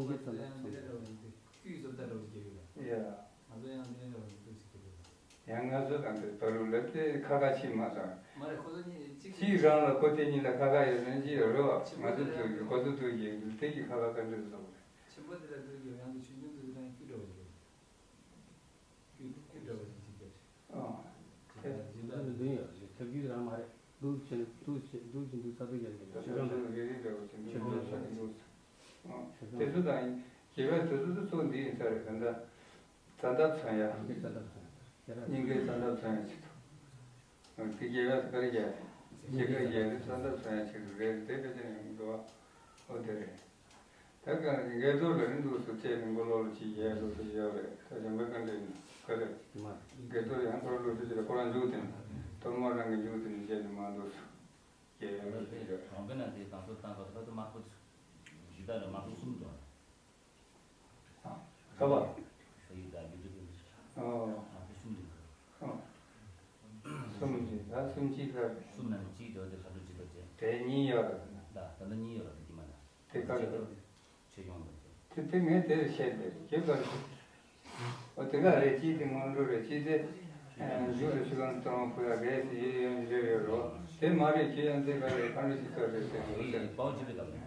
ཡང་འདི་འདྲ་འདྲ་བ་ཡིན་ཏེ་རྒྱུ་ཡི་བཟོ་ལྟ་འདྲ་བ་ཞིག་རྒྱལ་ཡོད་ད། ཡ། ང་ཚོ་ཡང་འདི་འདྲ་འདྲ་བ་ཡིན་ཏེ་ཐུགས་ཞིག་རྒྱལ་ཡོད་ད། ཡང་ང་ཚོ་དང་དེ་ད་ལུགས་ལ་དེ་ཁ་ཁ་ཕྱིན་མ་སོང་། མ་རེད། ཁོ་ཚོ་གཉིས་གཅིག་གཅིག་རང་ལ་ཁོ་དེ་གཉིས་ལ་ཁ་ཁ་ཡོད་ན་ཅི་ཡོད་རེད་བ། ང་ཚོ་དུ་ཁོ་ཚོ་དུ་ཡིན་དུ་དེ་གི་ཁ་ཁ་ག་འདྲ་བཟོ་བ་རེད། ཆེན་པོ་དེ་ལ་དུ་ཡོད་ཡང་དུ་ཆུང་ཆུང་དུ་རང་རྒྱུ་འདྲ་བ་ཞིག་རེད། རྒྱུ་རྒྱུ་འདྲ་བ་ཞིག་ཅིག་རེད། ཨོ། དེ་ལ་སྦྱིན་བདག་ནི་བདུན་ཡོད་རེད། ཐབས་རྒྱུད་རང་མ་རེད། གདུགས་ཆེན་གདུགས་ཆེན་གདུགས་ཆེན་གདུགས་ས་དུ་ཡོད་རེད། ཆོས་སྐྱོང་རེ་རེ་འདྲ་བ་ཆེན་པོ་ཆོས་སྐྱོང་རེ་རེ་འདུག་ཨོ། དེ་ཚོ་དང་རྒྱལ་བའི་དེ་ཚོ་དུ་ཚོགས་འདི་ཡིན་ས་རེད། ད་ལྟ། རྩ་འདབ་མཚོན་ཡ། སྙིང་གི་རྩ་འདབ་མཚོན་ཡ། སྙིང་གའི་རྩ་འདབ་མཚོན་ཡ་ཆེད་དུ། དེ་རྒྱལ་བས་སུ་བཀའ་རྒྱ་ཡ། ཞེས་བཀའ་རྒྱ་ཡ་རྩ་འདབ་མཚོན་ཡ་ཆེད་དུ་རེད། དེ་དཔེ་ཆ་ནས་འགྲོ་བ། ཨོ་དེ་རེད། ད་ག་འགལ་རྡོར་ལ་ནི་འདུག་སུ་བཅད་ནས་མགོ་ལོག་ལ་ཅིག་ཡལ་འགྲོ་ས་ཡོད་རེད། ད་གཞན་པའི་བཀའ་འདྲི་ཡིན་ག་རེད། འགལ་རྡོར་ཡང་ཁོ་རང་ལོ་ཆུ་ཅིག་ལ་ཁོ་རང་མཇུག་དེ་ནས་གཏོར་མ་རང་གི་མཇུག་དེ་ནས་བཅད་ནས་མར་འདུག་སུ། གྲོང་པའི་ནང་དེ་དང་ཚོ་བཏང་བ་ལ་དམར་པོ་གཞི་བདག་ལ་དམར་པོ་གསུམ་འདུག་ཨ། ཁ་བ། ས་ཡི་དང་རྒྱུ་དུ་དམར་པོ་གསུམ་འདུག་ཨ། གསུམ་གྱི་ད་གསུམ་གཅིག་ལ། གསུམ་ནང་གཅིག་དེ་བ་དེ་ལྷ་འགྲོ་ཇི་ལྟར་བྱེད། དེ་གཉིས་ཡོད་རེད། ད་ད་ལྟ་གཉིས་ཡོད་རེད། དེ་གྱི་མ་ན། དེ་ག་རེད། ཆོས་སྐྱོང་དང་། དེ་དེ་ངས་དེར་བཤད་པས་ཁྱོད་ག་རེད། འོ་དེ་ག་རེད། གཅིག་དེ་སྔོན་འགྲོ་རེད། གཅིག་དེ་མཇུག་ལ་ཆུ་ཁང་གཏོང་ཕུ་ཡ་རེད་ཟེར་ཡོད་ཡོད་རེད་རེད་རོ། དེ་མ་རེད། ཁྱོད་ཡང་དེ་ག་རེད། ག་འདྲ་ཞིག་ཚོད་རེད་ཟེར་གི་རེད། པའོ་ཅི་རེད་ག་རེད།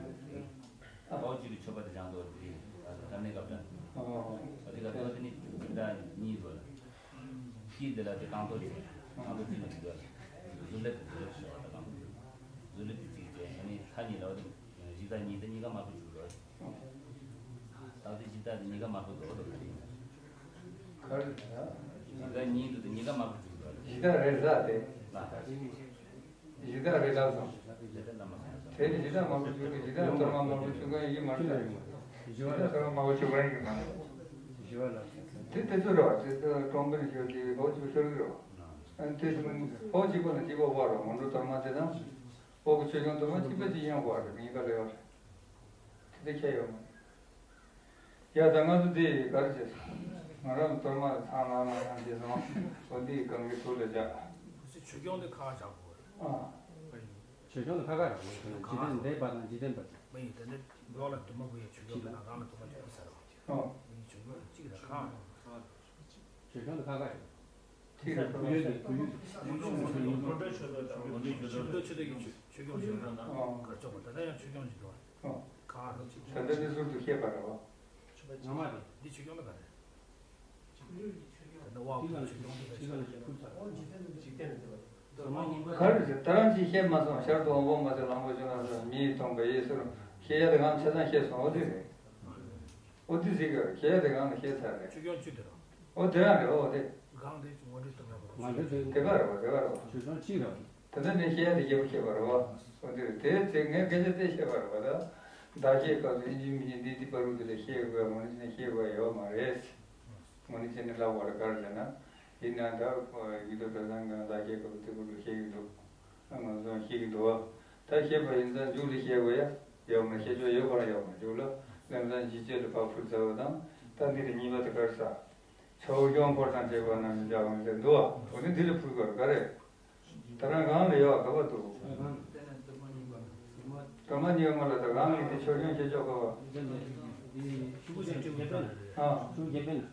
པའོ་ཅི་རེད། ཆོས་པ་དེ་སྦྱང་དོ་དེ་རེད། ད་ནི་ག་རེད། འོ་དེ་ག་ཏོ་དེ་ནི་ད་གཉིས་རོ་ལ། དཀྱིལ་འདི་ལ་དེ་རྐང་ཐོག་ཅིག་རྐང་ཐོག་ཅིག་ལ་འདུག་ག་གཟུགས་ལེབ་དེ་གཟུགས་ལེབ་ཟེར་བ་དང་། གཟུགས་ལེབ་དེ་གཅིག་བྱས། ཨ་ནི་ཐ་སྙད་ལ་བ་དེ་གཞི་བདག་གཉིས་དེ་གཉིས་ཀ་དམར་པོ་བྱུག་རོགས། ད་དེ་གཞི་བདག་དེ་གཉིས་ཀ་དམར་པོ་འདུག་ག་ག་རེ་ཡིན་ན། ག་རེ་ཡིན་ན། གཞི་བདག་གཉིས་འདུག་དེ་གཉིས་ཀ་དམར་པོ་བྱུག་རོགས། གཞི་བདག་རེད་ཟེར་དེ། ལ། གཞི་བདག་རེད་ལབ་སོང་། ལས་དོན་ལ་མ་སོང་། དེ་ནི་གཞི་བདག་དམར་པོ་བྱུག་གི། གཞི་བདག་གཏོར་མ་དམར་པོ་བྱུག་གི་ཡིན་མ་རེད། གཞི་བདག་གཏོར་མ་དམར་པོ་བྱུག་གི་ཡིན་མ་རེད། དེ་དེ་ཚོ་རེད་བ། དེ་ཚོ་གྲོང་པའི་ཞོ་དེ་ཕོ་གཅིག་པ་ཤོར་གི་རེད་བ། དེ་ཕོ་གཅིག་པ་ལ་གཅིག་པ་བ་རེད། སྔོན་འགྲོ་གཏོར་མ་དེ་དང་། ཕོ་གི་ཆོས་སྐྱོང་གཏོར་མ་གཅིག་པ་གཅིག་ཡང་བ་རེད། གཉིས་ཀ་ལས་བ་རེད། དེ་དེ་ཁྱད་ཡོད་མ་རེད། ཡ་ད་ང་ཚོ་འདི་ག་རེ་བྱེད། ང་རང་གཏོར་མ་ཚང་ལ་མ་ཡང་བྱེད་སོང་། འོ་འདི་གང་གི་ཐུགས་ལ་བཞག་ཁོ་ཚོས་ཆོས་སྐྱོང་དེ་ཁ་བཞག་དགོས་རེད། ཨ། ཆོས་སྐྱོང་དེ་ཁ་ཁ་རེད། འཇིག་རྟེན་འདས་པ་དང་འཇིག་རྟེན་པ་དེ། མ་ཡིན། དེ་ནི་འགྲོ་ལ་དུ་མ་དགོས་ཡ། ཆོས་སྐྱོང་དེ་ནང་རང་ལ་དུ་མ་དགོས་ས་རེད། ཨོ། མི་ཆོས་སྐྱོང་གཅིག་རེད། ཁ། ཆོས་སྐྱོང་དེ་ཁ་ཁ་རེད། ཐིག་རེད། བོད་ཡུལ་གྱི་བོད་ཡུལ་གྱི། ཆོས་སྐྱོང་ཆོས་སྐྱོང་ཆོས་སྐྱོང་ཆོས་སྐྱོང་ཆོས་སྐྱོང་ཆོས་སྐྱོང་ཆོས་སྐྱོང་ཆོས་སྐྱོང་ཆོས་སྐྱོང་ཆོས་སྐྱོང་ཆོས་སྐྱོང་ཆོས་སྐྱོང་ཆོས་སྐྱོང་ཆོས་སྐྱོང་ཆོས་སྐྱོང་ཆོས་སྐྱོང་ཆོས་སྐྱོང་། ད་ལྟ་འདི་ཟུར་དུ་བཤད་པ་རེད་བ། ངོ་མ་རེད། འདི་ཆོས་སྐྱོང་ལ་ག་རེ། ད་ལྟ་དབང་པོ་ཆོས་སྐྱོང་དེ་ལ་ཆོས་སྐྱོང་ཕུལ་ཚར། ག་རེ་ཟེར། ད་རང་གིས་བཤད་མ་སོང་། ཤར་དུ་དབང་པོ་མ་ཟེར། གླང་པོ་ཆེ་མ་ཟེར། མིའི་སྟོང་པ་ཡེ་ཟེར། བཤད་ཡ་དེ་གང་ཆ་ཚང་བཤད་སོང་། འོ་དེ་རེད། འོ་དེ་ཟིག་ག་བཤད་ཡ་དེ་གང་ལ་བཤད་ཚར་རེད། ཆོས་སྐྱོང་བཅུ་དེ་རང་། འོ་དེ་རང་རེད། འོ་དེ། གང་དེ་ངོ་སྤྲོད་དུ་མེད་པ། ང་འདྲ་དེ། དེ་ག་རེད་བ། དེ་ག་རེད་བ། ཆོས་སྐྱོང་གཅིག་རེད་བ། ད་ལྟ་ནས་བཤད་ཡ་དེ་རྒྱལ་པོ་བཤད་པ་རེད་བ། འོ་དེ་རེད། དེ་ཚེ་ངས་སྐད་ཆ་དེ་བཤད་པ་རེད་བ། ད་བདག་བསྐྱེད་སྐབས་སུ་ཨིན་ཇི་མི་ཉན་འདི་འདི་བར་དུ་དེ་ལ་བཤད་དགོས་ཡ་ངོ་ནས་བཤད་དགོས་ཡ་ཡོད་མ་རེད། ངོ་ནས་བྱས་ནས་ལབ་པ་ལ་ག་རེ་ཟེར་ན། ཡིན་ན་ད་ཡིག་ཐོག་གྲྭ་ཚང་གི་ནང་བདག་བསྐྱེད་སྐབས་སུ་དེ་བར་དུ་བཤད་ཀྱི་འདུག་ང་ཚོ་ཤེས་ཀྱི་འདུག་བ། ད་བཤད་པ་ཡིན་ཙང་མཇུག་ལ་བཤད་དགོས་ཡ་ཡོད་མ་རེད། བཤད་ཆོག་ཡོད་པ་ར་ཡོད་མ་རེད། མཇུག་ལ་ལམ་སང་ཞི་བྱེད་ལ་ཕར་ཕུལ་ཚར་བ་དང་། ད་འདི་རེད། གཉིས་པ་དེ་ག་རེ་ཟེར། ཆོས་སྐྱོང་འཁོར་དང་བཅས་པ་རྣམས་ཀྱིས་བཅའ་བ་ཟེར་འདུག་བ། འོ་ནི་འདི་ལ་ཕུལ་དགོས་རེད། ག་རེ། ད་རང་གང་ལ་ཡོད་ག་པ་འདུག་གཏོར་མ་གཉིས་པ་ལ་ད་གང་གི་དེ་ཆོས་སྐྱོང་བྱེད་ཆོག་ག་བ། ཨ།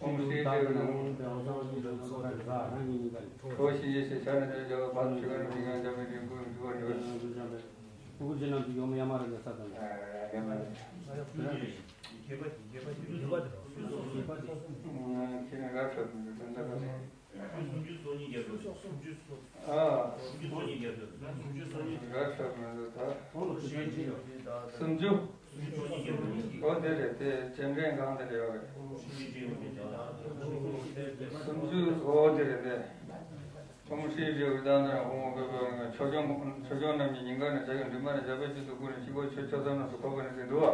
ཨོཾ་ཤྲི་ཏྲཱིཿ་ནམ། ཁྲོ་བོ་གཤིན་རྗེ་ཞེས་བྱ་རྣམས་ཀྱི་བྱ་བ་ཕར་ཕྱི་ཁ་ནས་བྱ་བ་ཕྱི་ཁ་ནས་ཕྱི་ཁ་ནས་འཇམ་པའི་རིགས་ཀུན་འཇུག་པར་འགྱུར་བ། ཨ། ཡ་མ་རེད། ཁྱེད་ནི་ར་ཁྲོད་མི་འདུག་ད་ལྟ་ག་ནས། སུམ་ཅུ་སོ་གཉིས་རྒྱབ་ཏུ། སུམ་ཅུ་སོ། ཨ། སུམ་ཅུ་སོ་གཉིས་རྒྱབ་ཏུ། སུམ་ཅུ་སོ་གཉིས། ར་ཁྲོད་མི་འདུག་ད། སུམ་ཅུ། སུམ་ཅུ་སོ་གཉིས་རྒྱབ་ཏུ། འོ་དེ་རེད། དེ་སྤྱན་འདྲེན་སྒང་དེ་ལ་ཡོད་རེད། སུམ་ཅུ། འོ་དེ་རེད་དེ། ཨོཾ་ཤྲཱི་ཏྲཱིཿ་ཨུཏྤལ་མནོ་ལབ་ན་ཧོ་མོ་པེ་པེ་ཆོས་སྐྱོང་ཆོས་སྐྱོང་རྣམས་ཀྱི་སྙིང་ག་ནས་བྱ་ཡི་མགྲིན་པ་ནས་བྱ་བའི་དཀྱིལ་དུ་བསྐུར་ནས་དཀྱིལ་འཁོར་ཕྱི་ཕྱོགས་མཚམས་རྣམས་སུ་འཁོར་བ་ནི་ཟེར་འདུག་བ།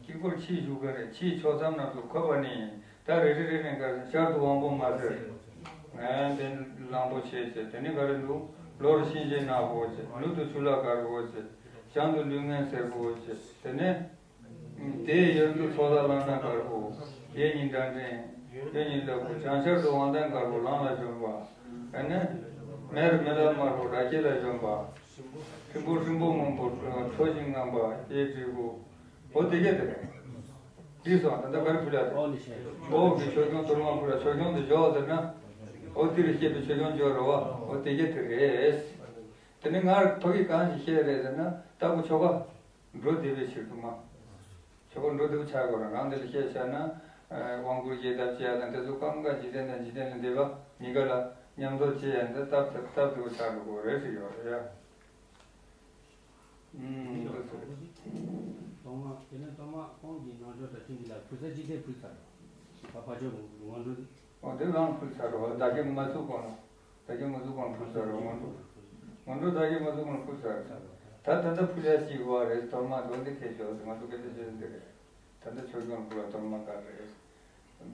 དཀྱིལ་འཁོར་ཕྱིའི་གཞུག་ག་རེད། ཕྱིའི་ཕྱོགས་མཚམས་རྣམས་སུ་འཁོར་བ་ནི། ད་རེ་རེ་རེ་རེ་འགའ་ཤར་དུ་དབང་པོ་མ་ཟེར། ཨ་དེ་གླང་པོ་ཆེ་ཟེར། དེ་ནས་ག་རེ་འདུག་ལྷོར་གཤིན་རྗེ་ནག་པོ་ཟེར། ནུབ་ཏུ་ཆུ་ལྷ་དཀར་པོ་ཟེར། བྱང་དུ་ལུས་ངན་སེར་པོ་ཟེར། དེ་ནས། དེའི་གཡོན་དུ་ཚོགས་བདག་གླང་ཐང་དཀར་པོ། གཡས་གཉིས་སྒྲ་འདྲེན། གཡོན་གཉིས་ལྷ་སྐུ། བྱང་ཤར་དུ་དབང་ལྡན་དཀར་པོ་གླང་ལ་ཞོན་པ། ཨ་ནི། མེར་མི་ལ་དམར་པོ་ར་སྐྱེས་ལ་ཞོན་པ། སྲིན་པོ་སྲིན་པོ་སྔོན་པོ་ཁྲོ་ཞིང་རྔམ་པ་གཡས་སྤྲུལ་སྐུ། འོ་དེ་གས་དེ་རེད། འགྲིག་སོང་། ད་ལྟ་ག་རེ་ཕུལ་ཡ་རེད། འོག་གི་ཆོས་སྐྱོང་གཏོར་མ་ཕུལ་ཡ། ཆོས་སྐྱོང་དེ་འཇོག་ཟེར་ན། འོ་དེ་རུ་བཤད་པའི་ཆོས་སྐྱོང་འཇོག་རེད་བ། འོ་དེ་གས་དེ་རེད། དེ་ནི་ང་ཕ་གི་གང་ཞིག་བཤད་རེད་ཟེར་ན། ལྟ་བུ་ཆོ་ག་འགྲོ་བདེ་བའི་ཕྱིར་དུ་མ། ཆོ་ག་འགྲོ་བདེ་བོ་ཆགས་དགོས་རེད། རང་དེ་ལ་བཤད་བཞག་ན། དབང་བསྐུར་རྒྱས་བཏབ་བྱེད་ཡ་དང་དེ་ཚོ་སྐབས་འགའ་འཇིག་རྟེན་དང་འཇིག་རྟེན་ལས་འདས་པ་གཉིས་ཀ་ལ་མཉམ་དུ་བྱེད་ཡ་འདི་སྟབས་སྟབས་བདེ་བོ་ཆགས་འགྲོ་དགོས་རེད་ཟེར་ཡོད་རེད་ཡ། ཨུམ། འདི་ཚོ་རེད། གཏོར་མ་དེ་ནས་གཏོར་མ་ཁོང་གི་ནང་ཆོས་དང་མཐུན་གྱི་ལ་ཕུལ་ས་ཅི་ཐད་ཕུལ་ཚར་རེད། ད་ཕ་ཆོས་ངོ་སྤྲོད། འོ་དེ་གང་ཕུལ་ཚར་རེད། བདག་བསྐྱེད་མ་ཚུགས་གོང་ལ། བདག་བསྐྱེད་མ་ཚུགས་གོང་ཕུལ་ཚར་རེད། སྔོན་འགྲོ། སྔོན་འགྲོ་བདག་བསྐྱེད་མ་ཚུགས་གོང་ཕུལ་ཚར་རེད། ད་ད་ལྟ་ཕུལ་ཡ་ཞིག་ཡོད་རེད། གཏོར་མ་དོན་དེ་ཁྱེད་ཤོག་ང་ཚོ་སྐད་ཆ་བཤད་འདི་རེད། ད་ལྟ་ཆོས་སྐྱོང་ཕུལ་བ་གཏོར་མ་ག་རེ་རེད།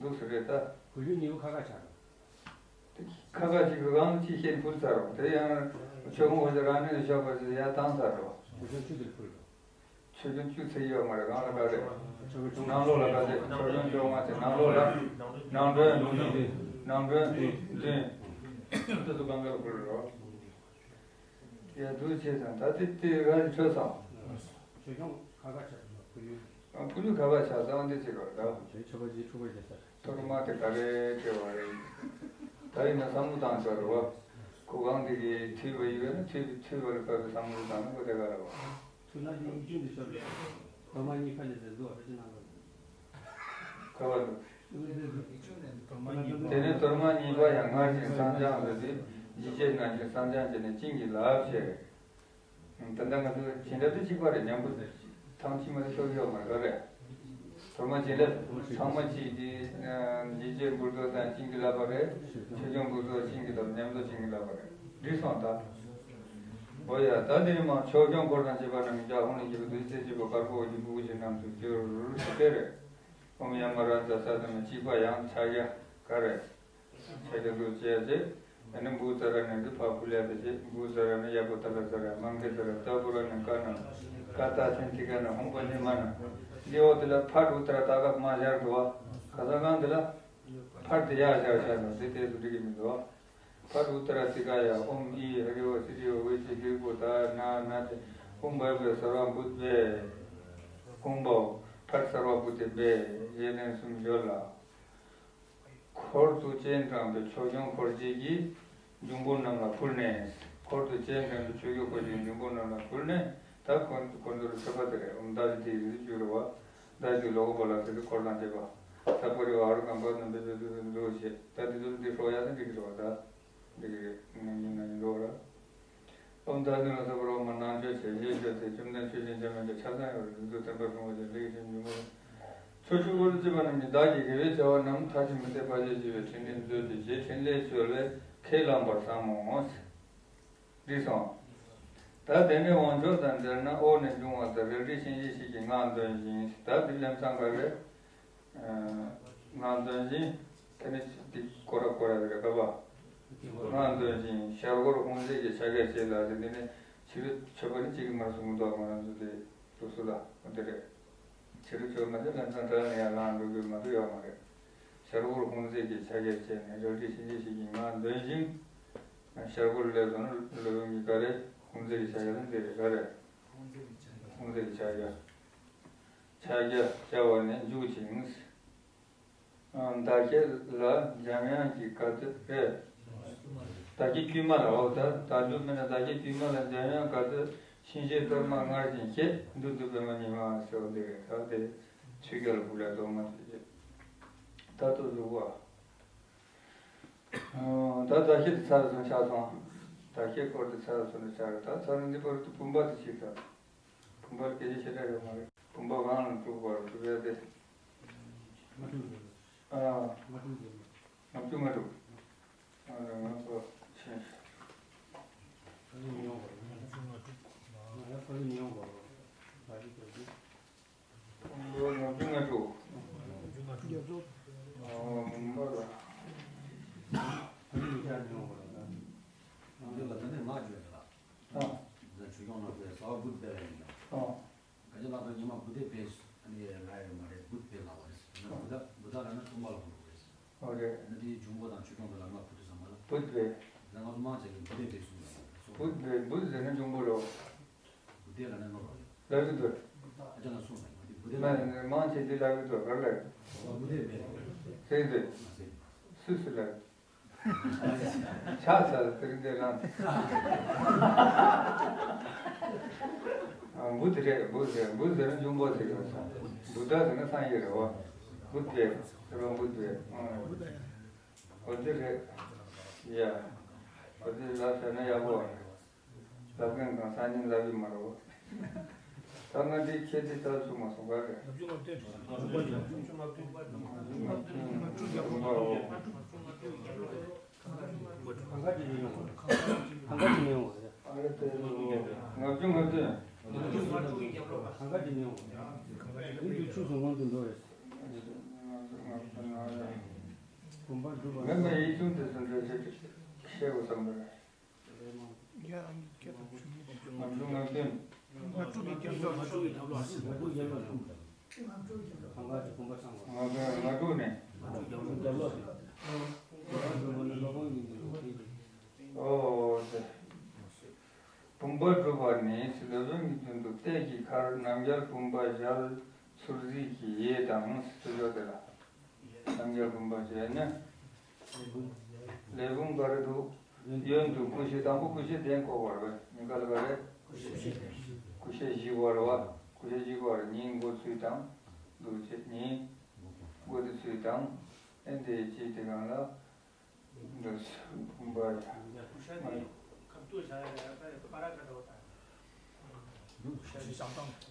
འདུག་སེ་རེད་ད། ཕུལ་རྒྱུ་གཉིས་པོ་ཁ་ཁ་ཆགས་རེད། ཁ་ཁ་ཅིག་གི་སྒང་ཅིག་ཤེས་ཕུལ་ཚར་རོ། དེ་ཡང་ཆོས་ཁོང་ཁོ་ཚོ་རང་ནས་ཤོག་པ་ཞིག་ཡར་བཏང་ཚར་རོ། ཆོས་ཁྱོན་བཅུ་ཚིག་ཡོད་མ་རེད། གང་ལ་ག་རེད། ནང་ལོགས་ལ་ག་རེད། ཆོས་ཁྱོན་བཅོ་ལྔ་དེ་ནང་ལོགས་ལ། ནང་དོན་བདུན། ནང་དོན་བདུན། དེ་ཚོ་གང་ག་ལ་ཕུལ་རོ། ཡ་འདུག་བྱས་ཙང་ད་དེ་དེ་ར་ཆོས་སམ། ཆོས་སྐྱོང་ཁ་ཁ་ཆགས་སོང་ཕུ་ཡུལ། ཨ་ཕུ་ཡུལ་ཁ་ཁ་ཆགས་སོང་འདི་ཅི་རོ་ད། དེ་ཆོས་པ་ཅིག་ཕྲུ་གུ་བྱས་ས། གཏོར་མ་དེ་ག་རེ་སྤྲད་པ་རེད། ད་ཡིན་ན་བསམ་བློ་བཏང་ཆོག་རེད་བ། ཁོ་གང་དེ་གི་འཐུས་པ་ཡོད་ན་འཐུས་འཐུས་པ་ལ་བབས་པའི་བསམ་བློ་བཏང་ན་ཁོ་དེ་ག་རེད་བ། ཐུགས་ན་ཡིན་རྒྱུན་དུ་ཤོར་བས། གཏོར་མ་གཉིས་ཁ་ནས་ཟེར་འདུག་བ་ཅི་གནང་དགོས། ག་བ་འདུག་དེ་ནས་གཏོར་མ་གཉིས་པ་ཡང་སྔར་བཞིན་བསང་སྦྱང་ལ་དུས་ཇི་བྱེད་ནང་བཞིན་བསང་སྦྱང་བྱས་ནས་བྱིན་གྱིས་བརླབས་བྱས། ད་ལྟ་ང་ཚོ་བྱིན་རླབས་དེ་གཅིག་པ་རེད། མཉམ་པོ་ཐང་གཅིག་མ་གཏོགས་ཤོར་ཡོད་མ་རེད་ག་རེད། གཏོར་མ་བྱིན་རླབས་ཚང་མ་གཅིག་དེ་ཇི་བྱེད་འབུར་ཏོག་དང་བྱིན་གྱིས་བརླབས་པ་རེད། ཆོས་སྐྱོང་འབུར་ཏོག་བྱིན་གྱིས་བརླབས། མཉམ་དུ་བྱིན་གྱིས་བརླབས་པ་རེད། འགྲིག་སོང་ད། འོ་ཡ་ད་དེ་ནི་མ་ཆོས་སྐྱོང་འཁོར་དང་བཅས་པ་རྣམས་ཀྱི་ལྗགས་ཧཱུྃ་ལས་སྐྱེས་པའི་བདུད་རྩི་ལྕི་བ་དཀར་པོ་འོད་ཀྱི་སྤུ་གུ་ཆེ་རྣམས་སུ་གྱུར་ཅིག་དེ་རེད། ཨོཾ་ཡ་མ་ར་ཛ་ས་དང་གཅིག་པ་ཡང་ཕྱག་རྒྱ་ག་རེ། ཕྱག་རྒྱ་འདུག་བྱས་རྗེས་ཨ་ནི་འབུ་ཙ་ར་ནས་ཀྱི་ཕ་ཕུ་ལས་པའི་རྗེས་འབུ་ཙ་ར་ནས་ཡ་གོ་ཏ་ལ་ཙ་ར་མང་གེ་ཙ་ར་ཏ་བུ་ར་ནས་ཀ་ན་ཀ་ཏ་ཆེན་ཏི་ཀ་ན་ཧོང་པ་ནི་མ་ན་ལི་འོ་དེ་ལ་ཕ་འབུ་ཙ་ར་ཏ་ཀ་མ་ཤར་འདུག་བ། ཁ་ས་གང་དེ་ལ་ཕར་དེ་ཡར་ཤར་ཤར་ནས་དེ་དེ་ཚོ་འགྲིག་གི་མི་འདུག་བ། ཕར་ཨུ་ཏ་ར་ཏི་ཀ་ཡ་ཨོཾ་ཨི་ཧ་རི་ཝ་སི་རི་ཝ་ཝེ་ཅི་གིར་བུ་ད་ན་ན་ཏེ་ཧུམ་བྷ་བེ་སརྦ་བུད་བེ། ཧུམ་བྷ་ཕར་སརྦ་བུད་དེ་བེ་ཡེ་ལན་གསུམ་ཡོད་ལ། འཁོར་དུ་སྤྱན་དྲངས་པའི་ཆོས་སྐྱོང་འཁོར་བཅས་ཀྱི་འབྱུང་པོ་རྣམས་ལ་ཕུལ་ནས། འཁོར་དུ་སྤྱན་དྲངས་པའི་ཆོས་སྐྱོང་འཁོར་བཅས་ཀྱི་འབྱུང་པོ་རྣམས་ལ་ཕུལ་ནས། ད་འཁོར་འཁོར་ཚོ་ལ་མཆོད་པ་དེ་རེད། ཨོཾ་ད་ཞི་དྷི་ཡེ་ཟི་ཇུ་རེད་བ། ད་ཞི་ལོ་ཀོ་པ་ལ་ཟེར་དུས་འཁོར་དང་བཅས་པ། ས་པ་རི་ཝ་ཨ་རུ་ཀམ་པ་རྣམས་པའི་བོད་དུ་འགྲོ་བྱེད། ད་དེ་ཚོ་འདི་ཧྲོ་ཡ་ནི་འགྲིག་གི་རེད་བ་ད། འདི་གི་ངན་ཉིན་ན་ཡིན་འགྲོ་བ་ར། ཨོཾ་ད་ནི་ལ་ས་པ་རོ་མ་ནང་ཆོས་བྱས་ཞེས་བརྗོད་དེ་བཅོམ་ལྡན་ཆོས་ཀྱི་འཇམ་དབྱངས་ཀྱི་ཆ་ཚང་ཡོད་རེད། འདི་ཚོ་བསྟན་པ་སྲུང་བ་ཞིག་ལེགས་ཤིང་འཇུག་མོ། ཕྱོགས་བཅུ་པོ་ལ་སྐྱེས་པ་རྣམས་ཀྱིས་བདག་གི་དགེ་བའི་བྱ་བ་རྣམས་མཐར་ཕྱིན་མི་ཟད་པར་ཞེས་བགྱི་བའི་ཕྲིན་ལས་མཛོད་དེ་རྗེ་ཕྲིན་ལས་བཅོལ་བས་ཁས་བླངས་པར་བསམ་མོ། འགྲིག་སོང་། ད་དེ་ནས་དབང་ཆོག་དང་འབྲེལ་ན་འོག་ནས་འབྱུང་བ་དང་རལ་གྲི་གཤིན་རྗེ་གཤེད་ཀྱི་སྔགས་འདོན་ཞིང་། ད་འདི་ལམ་སང་ག་རེ། སྔགས་འདོན་ཞིང་། དེ་ནས་འདི་སྐོར་ར་སྐོར་ར་རེ་ག་བ། སྔགས་འདོན་ཞིང་ཤར་སྒོར་དཔུང་བརྩེགས་ཀྱི་ཕྱག་རྒྱ་བྱས་ལ་ཟེར། འདི་ནས་ཕྱི་རོལ་མཆོད་པ་ནི་གཅིག་གིས་མར་གསུངས་འདུག་ང་རང་ཚོ་དེ་འདུག་སུ་ལ་འོ་དེ་རེད། ཕྱི་རོལ་མཆོད་པ་དེ་ལམ་སང་དྲག་ནས་ཡར་ལངས་འགྲོ་དགོས་མ་གཏོགས་ཡོད་མ་རེད། ཤར་སྒོར་དཔུང་བརྩེགས་ཀྱི་ཕྱག་རྒྱ་བྱས་ནས་རལ་གྲི་གཤིན་རྗེ་གཤེད་ཀྱི་སྔགས་འདོན་ཞིང་། ཤར་སྒོར་སླེབས་སོང་ན་སློབ་དཔོན་གྱི་ག་རེ་དཔུང་བརྩེགས་ཀྱི་ཕྱག་རྒྱ་དང་འདི་རེད་ག་རེ། དཔུང་བརྩེགས་ཀྱི་ཕྱག་རྒྱ། ཕྱག་རྒྱ་བྱ་བ་ནས་འཇུག་ཅིང་། བདག་བསྐྱེད་ལ་འཇམ་དབྱངས་ཀྱི་ག་དོད་རེད། བདག་བསྐྱེད་དཀྱུས་མ་ལ་འོ་ད་བདག་འཇུག་མིན་ན་བདག་བསྐྱེད་དཀྱུས་མ་ལ་འཇམ་དབྱངས་ག་དོད་གཤིན་རྗེའི་གཏོར་མ་སྔར་བཞིན་བསྐྱེད། མདུན་དུ་པདྨ་ཉི་མ་ཟེར་བ་འདི་རེད། ད་དེ་ཆོས་རྒྱལ་ལ་ཕུལ་ལ་གཏོར་མ་དེ་རེད། ད་དུ་བཞུགས་པ། ད་བདག་བསྐྱེད་དེ་ཚར་སོང་ཆགས་སོང་། བདག་བསྐྱེད་སྐོར་དེ་ཚར་སོང་ནས་ཆགས་རེད། ད་ཚར་འདི་བར་དུ་བུམ་པ་དེ་གཅིག་དང་། བུམ་པར་སྐད་ཆ་ཞེ་དྲག་ཡོད་མ་རེད། བུམ་པ་གང་ལ་འཁྲུག་པར་འཁྲུག་ཡ་དེ། ཨ། ལྔ་བཅུ་ང་དྲུག་ཨ་ལྔ་བཅུ་ང་དྲུག་ལྔ་བཅུ་ང་དྲུག་ཨ། བུམ་པ་ལ། ཨ། འདི་ལ་ད་ནི་ང་བརྗོད་ལ། ཨ། འདི་ཆོས་སྐྱོང་ནང་པའི་ས་བ་བུད་པའི་ལ་ཡིན་ལ། ཨ། ག་ཅི་ལགས་པའི་ཉི་མ་བུ་དེ་པས་ཨ་ནི་ལ་ཡོད་མ་རེད། བུད་པའི་ལ་བ་རེད། ན་བུ་ད་བུ་ད་ལ་ན་ཐུམ་པ་ལ་བུ་རུ་རེད། ཨོ་རེད། ན་དེའི་འབྱུང་པོ་དང་ཆོས་སྐྱོང་དེ་ལ་ང་བུ་དེ་བསམ་པ་ལ། བུད་པའི། ད་ང་ཚོ་མང་ཆེ་གི་བུ་དེ་པས་གསུངས་ལ། བུད་པའི་བུད་ཟེར་ན་འབྱུང་པོ་ལོ། བུ་དེ་ལ་ན་ནོ་ར་རེད། ལ་བི་དོ། ཨ་ཅག་ན་གསུངས་ལ་ང་དེ་བུ་དེ་ལ། མ་མང་ཆེ་དེ་ལ་བི་དོ་གར་ལ་རེད། བུ་དེ་པས་རེད། ཟེར་དེ། ཨ་ཟེར། སུས་སུ་ལ་རེད། ཆགས་ཚར་དེ་རིང་འདིར་ལངས་ཏེ། ཨ། བུ་དེ་རེད། བུ་ཟེར། བུ་ཟེར་ན་འབྱུང་པོ་ཟེར་གྱི་རེད་ཟེར། བུ་ད་ཟེར་ན་སངས་རྒྱས་རེད་བ། བུ་དེ་ཟེར་བ་བུ་དེ། ཨ། འོ་དེ་རེད། ཡ། འོ་དེ་ལབ་བྱས་ན་ཡག་པོ་རེད། ལབ་མཁན་གང་སང་ཉིན་ལབ་ཡོད་མ་རེད། ད་ང་འདི་ཁྱེད་འདི་ལྟར་བྱུང་མ་སོང་ག་རེད། ལྔ་བཅུ་ང་བདུན། ལྔ་བཅུ་ང་བདུན། ལྔ་བཅུ་ང་བདུན། གང་ག་ཅི་ཡིན་ཡོང་བ་རེད། གང་ག་ཅི་ཡིན་ཡོང་བ་རེད། ཨ་རེ་དེ་ལྔ་བཅུ་ང་བདུན། གང་ག་ཅི་ཡིན་ཡོང་བ་རེད། ཡིན་དུས་ཆུ་བཟུང་ཁང་དུ་འགྲོ་རེད། མེད་པའི་ཡིག་ཆུང་དེ་ཚོ་འགྲེལ་བཤད་བཤད་དགོས་བསམ་པ་རེད། ཡ། ཨ་ནི་སྐད་དང་ཆུང་ངུ། ལྔ་དྲུག་ལྔ་བདུན། ལྔ་དྲུག་གི་རྒྱབ་ལོགས། ལྔ་དྲུག་ནས། ཨོ་དེ། བུམ་པ་སྒྲུབ་པ་ནི་སློབ་དཔོན་གྱི་མདུན་དུ་གཏད་ཀྱི་ཁར་རྣམ་རྒྱལ་བུམ་པ་ཞལ་ཚུར་གཟིགས་ཀྱི་ཡས་དང་ཚུར་ཡོད་དེ་ལ། རྣམ་རྒྱལ་བུམ་པ་ཞལ་ནི། ལས་བུམ་ག་རེ་འདུག་གཡོན་དུ་ཀུ་ཤའི། དང་པོ་ཀུ་ཤའི་གདན་བཀོད་པ་རེད་པས། གཉིས་ཀ་ལ་ག་རེ། ཀུ་ཤ་བཞི་པ་རེད་པ། ཀུ་ཤ་བཞི་པ་རེད། གཉིས་མགོ་ཚུལ་དང་། འདུག་བྱེད་གཉིས། མགོ་དེ་ཚུལ་དང་། ཨེ་འདི་གཅིག་དེ་གང་ལ། འདི་བུམ་པ་ཡ། ཀུ་ཤ་དེ་ཁ་ཐུག་བཞག་ཡ་ཡ་ད་ཡ་པ་ར་ཁ་འདྲ་བོ་དང་།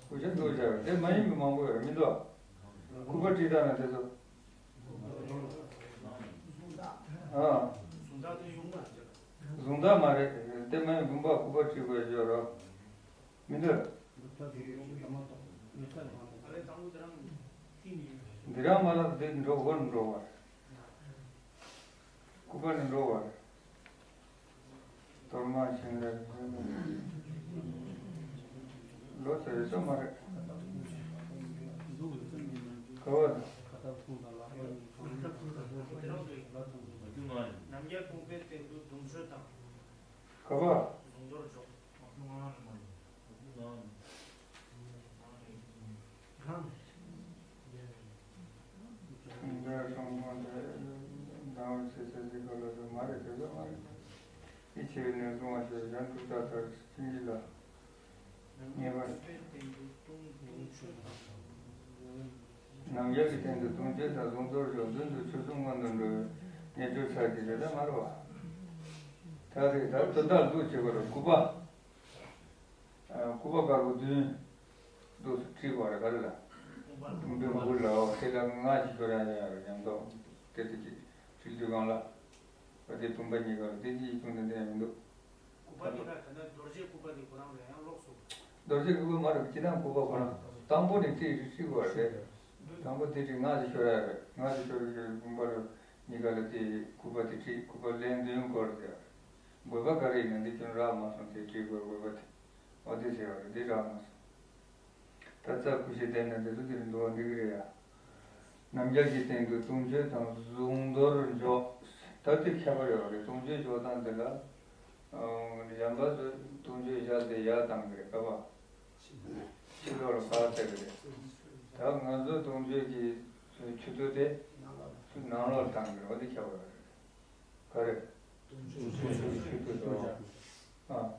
ཀུ་ཤ་འདུག་བྱ་བ་དེ་མ་ཡིན་པའི་མང་པོ་ཡོད་མི་འདུག་སྐུད་པ་བྲིས་སྟངས་ན་དེ་ཚོ། ཨ། གཟུངས་ཐག་མ་རེད། དེ་མ་ཡིན་བུམ་པ་སྐུད་པ་བྲིས་དགོས་ཡོད་རོ། མི་འདུག་འདི་རང་མ་ལགས་འདི་འགྲོ་སྒོ་ནས་འགྲོ་བ་རེད། སྐུད་པ་ནས་འགྲོ་བ་རེད། གཏོར་མ་བྱིན་ལ་ལོ་ཙཱ་ཡོད་ས་མ་རེད། ག་བ་དང་། རྣམ་རྒྱལ་བུམ་པའི་སྟེང་དུ་གདུང་མཆོད་དང་། ག་བ། གཟུངས་གཏོར་འཇོག་འདིར་སྲུང་སྐྱོང་དང་། སྡང་བའི་ཚེ་ཚེ་གཅིག་ག་ལ་སོགས་མ་རེད། དེ་ཚོ་མ་རེད། ཡིད་ཆེས་པའི་ནད་སྲུང་བ་ཞེས་གཞན་ཐུགས་བརྟག་ལྟར་ཕྱིན་གྱིས་ལ། ངེས་པར། རྣམ་རྒྱལ་གྱི་སྟེང་དུ་གདུང་མཆོད་དང་། གཟུངས་གཏོར་འཇོག་མདུན་དུ་ཆོས་སྲུང་སྔོན་དུ་འགྲོ་བའི་ངེས་སྦྱོར་ཚར་གྱི་རེད་ལ་མ་རེད་བ། ད་རེས་ད་དོན་དག་འདུག་བྱེད་པར་སྐུད་པ། ཨ། སྐུད་པ་དཀར་པོ་བདུན། འདུག་སེ་བྲིས་པ་རེད། ག་རེ་ལ། བུམ་པའི་མགུལ་ལ། འོ་དེ་ལ་སྔགས་ཀྱི་ཤོ་ར་ཡང་ཡང་རེད། ཉམས་རྟོགས་དེ་དེ་ཀྱི་བྲིས་དུས་སྒང་ལ། འོ་དེ་བུམ་པ་གཉིས་ཀ་ལ་དེ་ཅི་ཡིག་ཆུང་དེ་འདྲ་ཡང་མི་འདུག་སྐུད་པ་དེ་ལ་ད་ལྟ་རྡོ་རྗེ་སྐུད་པ་དེ་ཁོ་རང་རེད། ཡང་ལོགས་སུ། རྡོ་རྗེ་སྐུད་པ་མ་རེད། སྤྱིར་བཏང་སྐུད་པ་ཁོ་རང་དང་པོ་ནས་བྲིས་བྲིས་བྲིས་པ་རེད། དང་པོ་དེ་བྲིས་སྔགས་ཀྱི་ཤོ་ར་རེད། སྔགས་ཀྱི་ཤོ་ར་རེད། བུམ་པ་རེད། གཉིས་ཀ་ལ་དེ་སྐུད་པ་དེ་བྲིས། སྐུད་པ་ལན་བདུན་བསྐོར་ཏེ། དགོས་པ་ག་རེ་ཡིན་ན་འདི་ཁྱོད་རག་མ་སོང་དེ་བྲིས་དགོས། དགོས་པ་དེ། འོ་དེ་ཟེར་བ་རེད། འདི་རག་མ་སོང་། ད་ཙ་ཀུ་ཤའི་གདན་ན་འདི་ཚོ་འདིར་འདུག་པ་འགྲིག་གི་རེད་ཡ། རྣམ་རྒྱལ་གྱི་སྟེང་དུ་གདུང་མཆོད་དང་གཟུངས་གཏོར་འཇོག་ད་དེ་ཁྱད་པར་ཡོད་རེད། གདུང་མཆོད་འཇོག་སྟངས་འདི་ལ། ཨ། གཞན་པ་ཚོས་གདུང་མཆོད་ཞལ་དེ་ཡར་བཏང་གི་རེད། ག་བ། ཕྱི་ལོགས་ལ་ཕར་བཏང་གི་རེད། ད་ང་ཚོའི་གདུང་མཆོད་ཀྱི་ཆུ་ཚོད་དེ་ནང་ལོགས་ལ་བཏང་གི་རེད། འོ་དེ་ཁྱད་པར་ཡོད་རེད། ག་རེ། དུང་ཕྱུར་དུང་ཕྱུར་དུང་ཕྱུར་དུ་འཇོག་ཨ།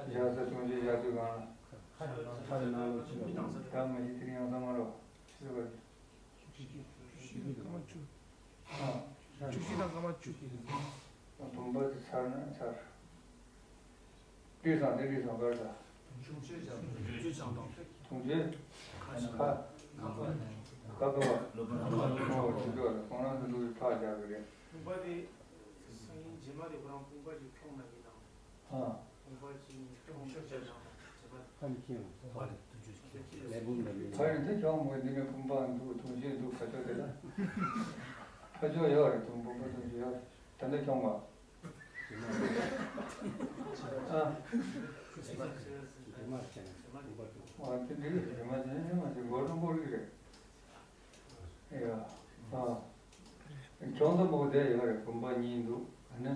བཞག་ས་དུང་ཕྱུར་བཞག་དུས་གང་ལ། ཁ་ཁ་རེ་ནང་ལོགས་ཕྱི་ལོགས་ད་མ་གཞི་དེ་རིང་ཡང་ས་མ་ལོ། ཕྱི་ལོགས་ཀ་རེ། བཅུ་བཞི་དང་སྐར་མ་བཅུ། ཨ། བཅུ་བཞི་དང་སྐར་མ་བཅུ། བུམ་པ་དེ་ཚར་ན་ཚར། བྲིས་སོང་། དེ་བྲིས་སོང་། ག་རེ་ད། དུང་ཕྱུར་བཞག་དུང་ཕྱུར་བཞག་དང་། དུང་ཕྱུར། ཁ་ཁ། ཁ་ཁ་བ། ཁོང་རང་ཚོ་ལུག་གི་ཕག་རྒྱག་གི་རེད། བུམ་པ་དེ་སང་ཉིན་རྗེས་མ་དེ་ཁོ་རང་བུམ་པ་ཞིག་འཁྱོངས་ན་ཡིན་ནམ། ཨ། བུམ་པ་ཞིག་འཁྱོངས་ཤོག་བྱས་ན་རྗེས་མ། ཧ་མི་ཁྱེར་ཡོང་། ལས་བུམ་འདྲ་མིན། ཕ་རེད་དེ་འཁྱོངས་མོད། འདི་ནས་བུམ་པ་འདུག་དུང་ཕྱུར་འདུག་ཁ་ཕྱོགས་དེ་ལ། ཁ་ཕྱོགས་ཡོད་རེད། དུང་བུམ་པ་དུང་ཕྱུར་ཡོད་རེད། ད་ནས་འཁྱོངས་པ། ཨ། རྗེས་མ་བྱས་ན་བུམ་པ་འདུག་ཨ། དེ་འགྲིག་གི་རེད། རྗེས་མ་བྱས་ན་རྗེས་མ་བྱས། མགོ་རུ་མགོ་རིག་རེད། ཡ། ཨ། གྱོང་ད་མོ་བསྡད་ཡོད་རེད། བུམ་པ་གཉིས་འདུག་ཨ་ནི་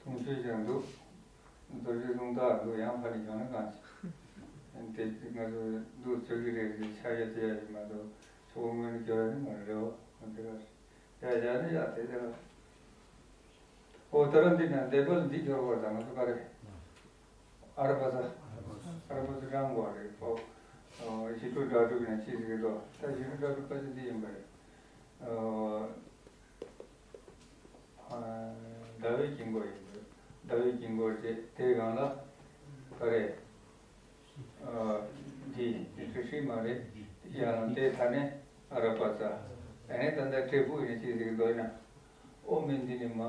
དུང་ཕྱུར་ཞིག་འདུག་རྡོ་རྗེ་རྫོང་བདག་འདུག་ཡང་ཕ་ནས་གྱོང་ན་གང་ཅི། དེ་ང་ཚོ་འདུག་བྱེད་ཀྱི་རེད། རེད། ཆ་ཡ་དེ་ཡ་ཡིན་མ་གཏོགས་ཆོག་མོ་ནི་གྱོང་ཡ་ནི་མ་རེད་བ། འདི་ལ་ཡ་ཡ་ནི་ཡ་དེ་དེ་ལ། ཨོ་ད་ར་འདི་ན་སྡེ་པ་ལ་འདི་སྦྱོར་བ་དང་ང་ཚོ་ག་རེ། ཨ་ར་པ་ཙ། ཨ་ར་པ་ཙ་བགྲང་དགོས་རེད། ཨོ། ཨོ། ཞི་ཁྲོ་སྒྲ་སྒྲུབ་ནས་ཅི་ཟེར་གི་འདུག་ད་ཞི་ཁྲོ་སྒྲ་སྒྲུབ་པ་ཅི་འདི་ཡིན་པ་རེད། ཨོ། ཨ། ཟླ་བའི་དཀྱིལ་འཁོར་ཡིན་པ། ཟླ་བའི་དཀྱིལ་འཁོར་བྱས། དེའི་སྒང་ལ་ག་རེ། ཨ། འདི་འདི་ཁྲི་ཧྲི་མ་རེད། ཡང་དེ་ད་ནས་ཨ་ར་པ་ཙ། ཨ་ནི་ད་ལྟ་འབྲས་བུ་ཡིན་ཅི་ཟེར་གི་འདུག་ཡིན་ན། ཨོ་མིན་འདི་ནི་མ།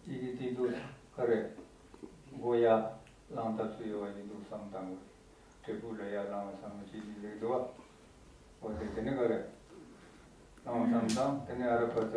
ཡི་གེ་འདི་འདུག་ག་རེ། མགོ་ཡར་ལངས་ཐབས་སུ་ཡོད་པ་ཡིན་འདུག་བསམ་བཏང་དགོས། འབྲས་བུ་ལ་ཡར་ལངས་པ་བསམ་བློ་ཅི་ཞིག་རེད་འདུག་བ། འོ་དེ་དེ་ནི་ག་རེ། ལངས་བསམ་དང་། དེ་ནས་ཨ་ར་པ་ཙ།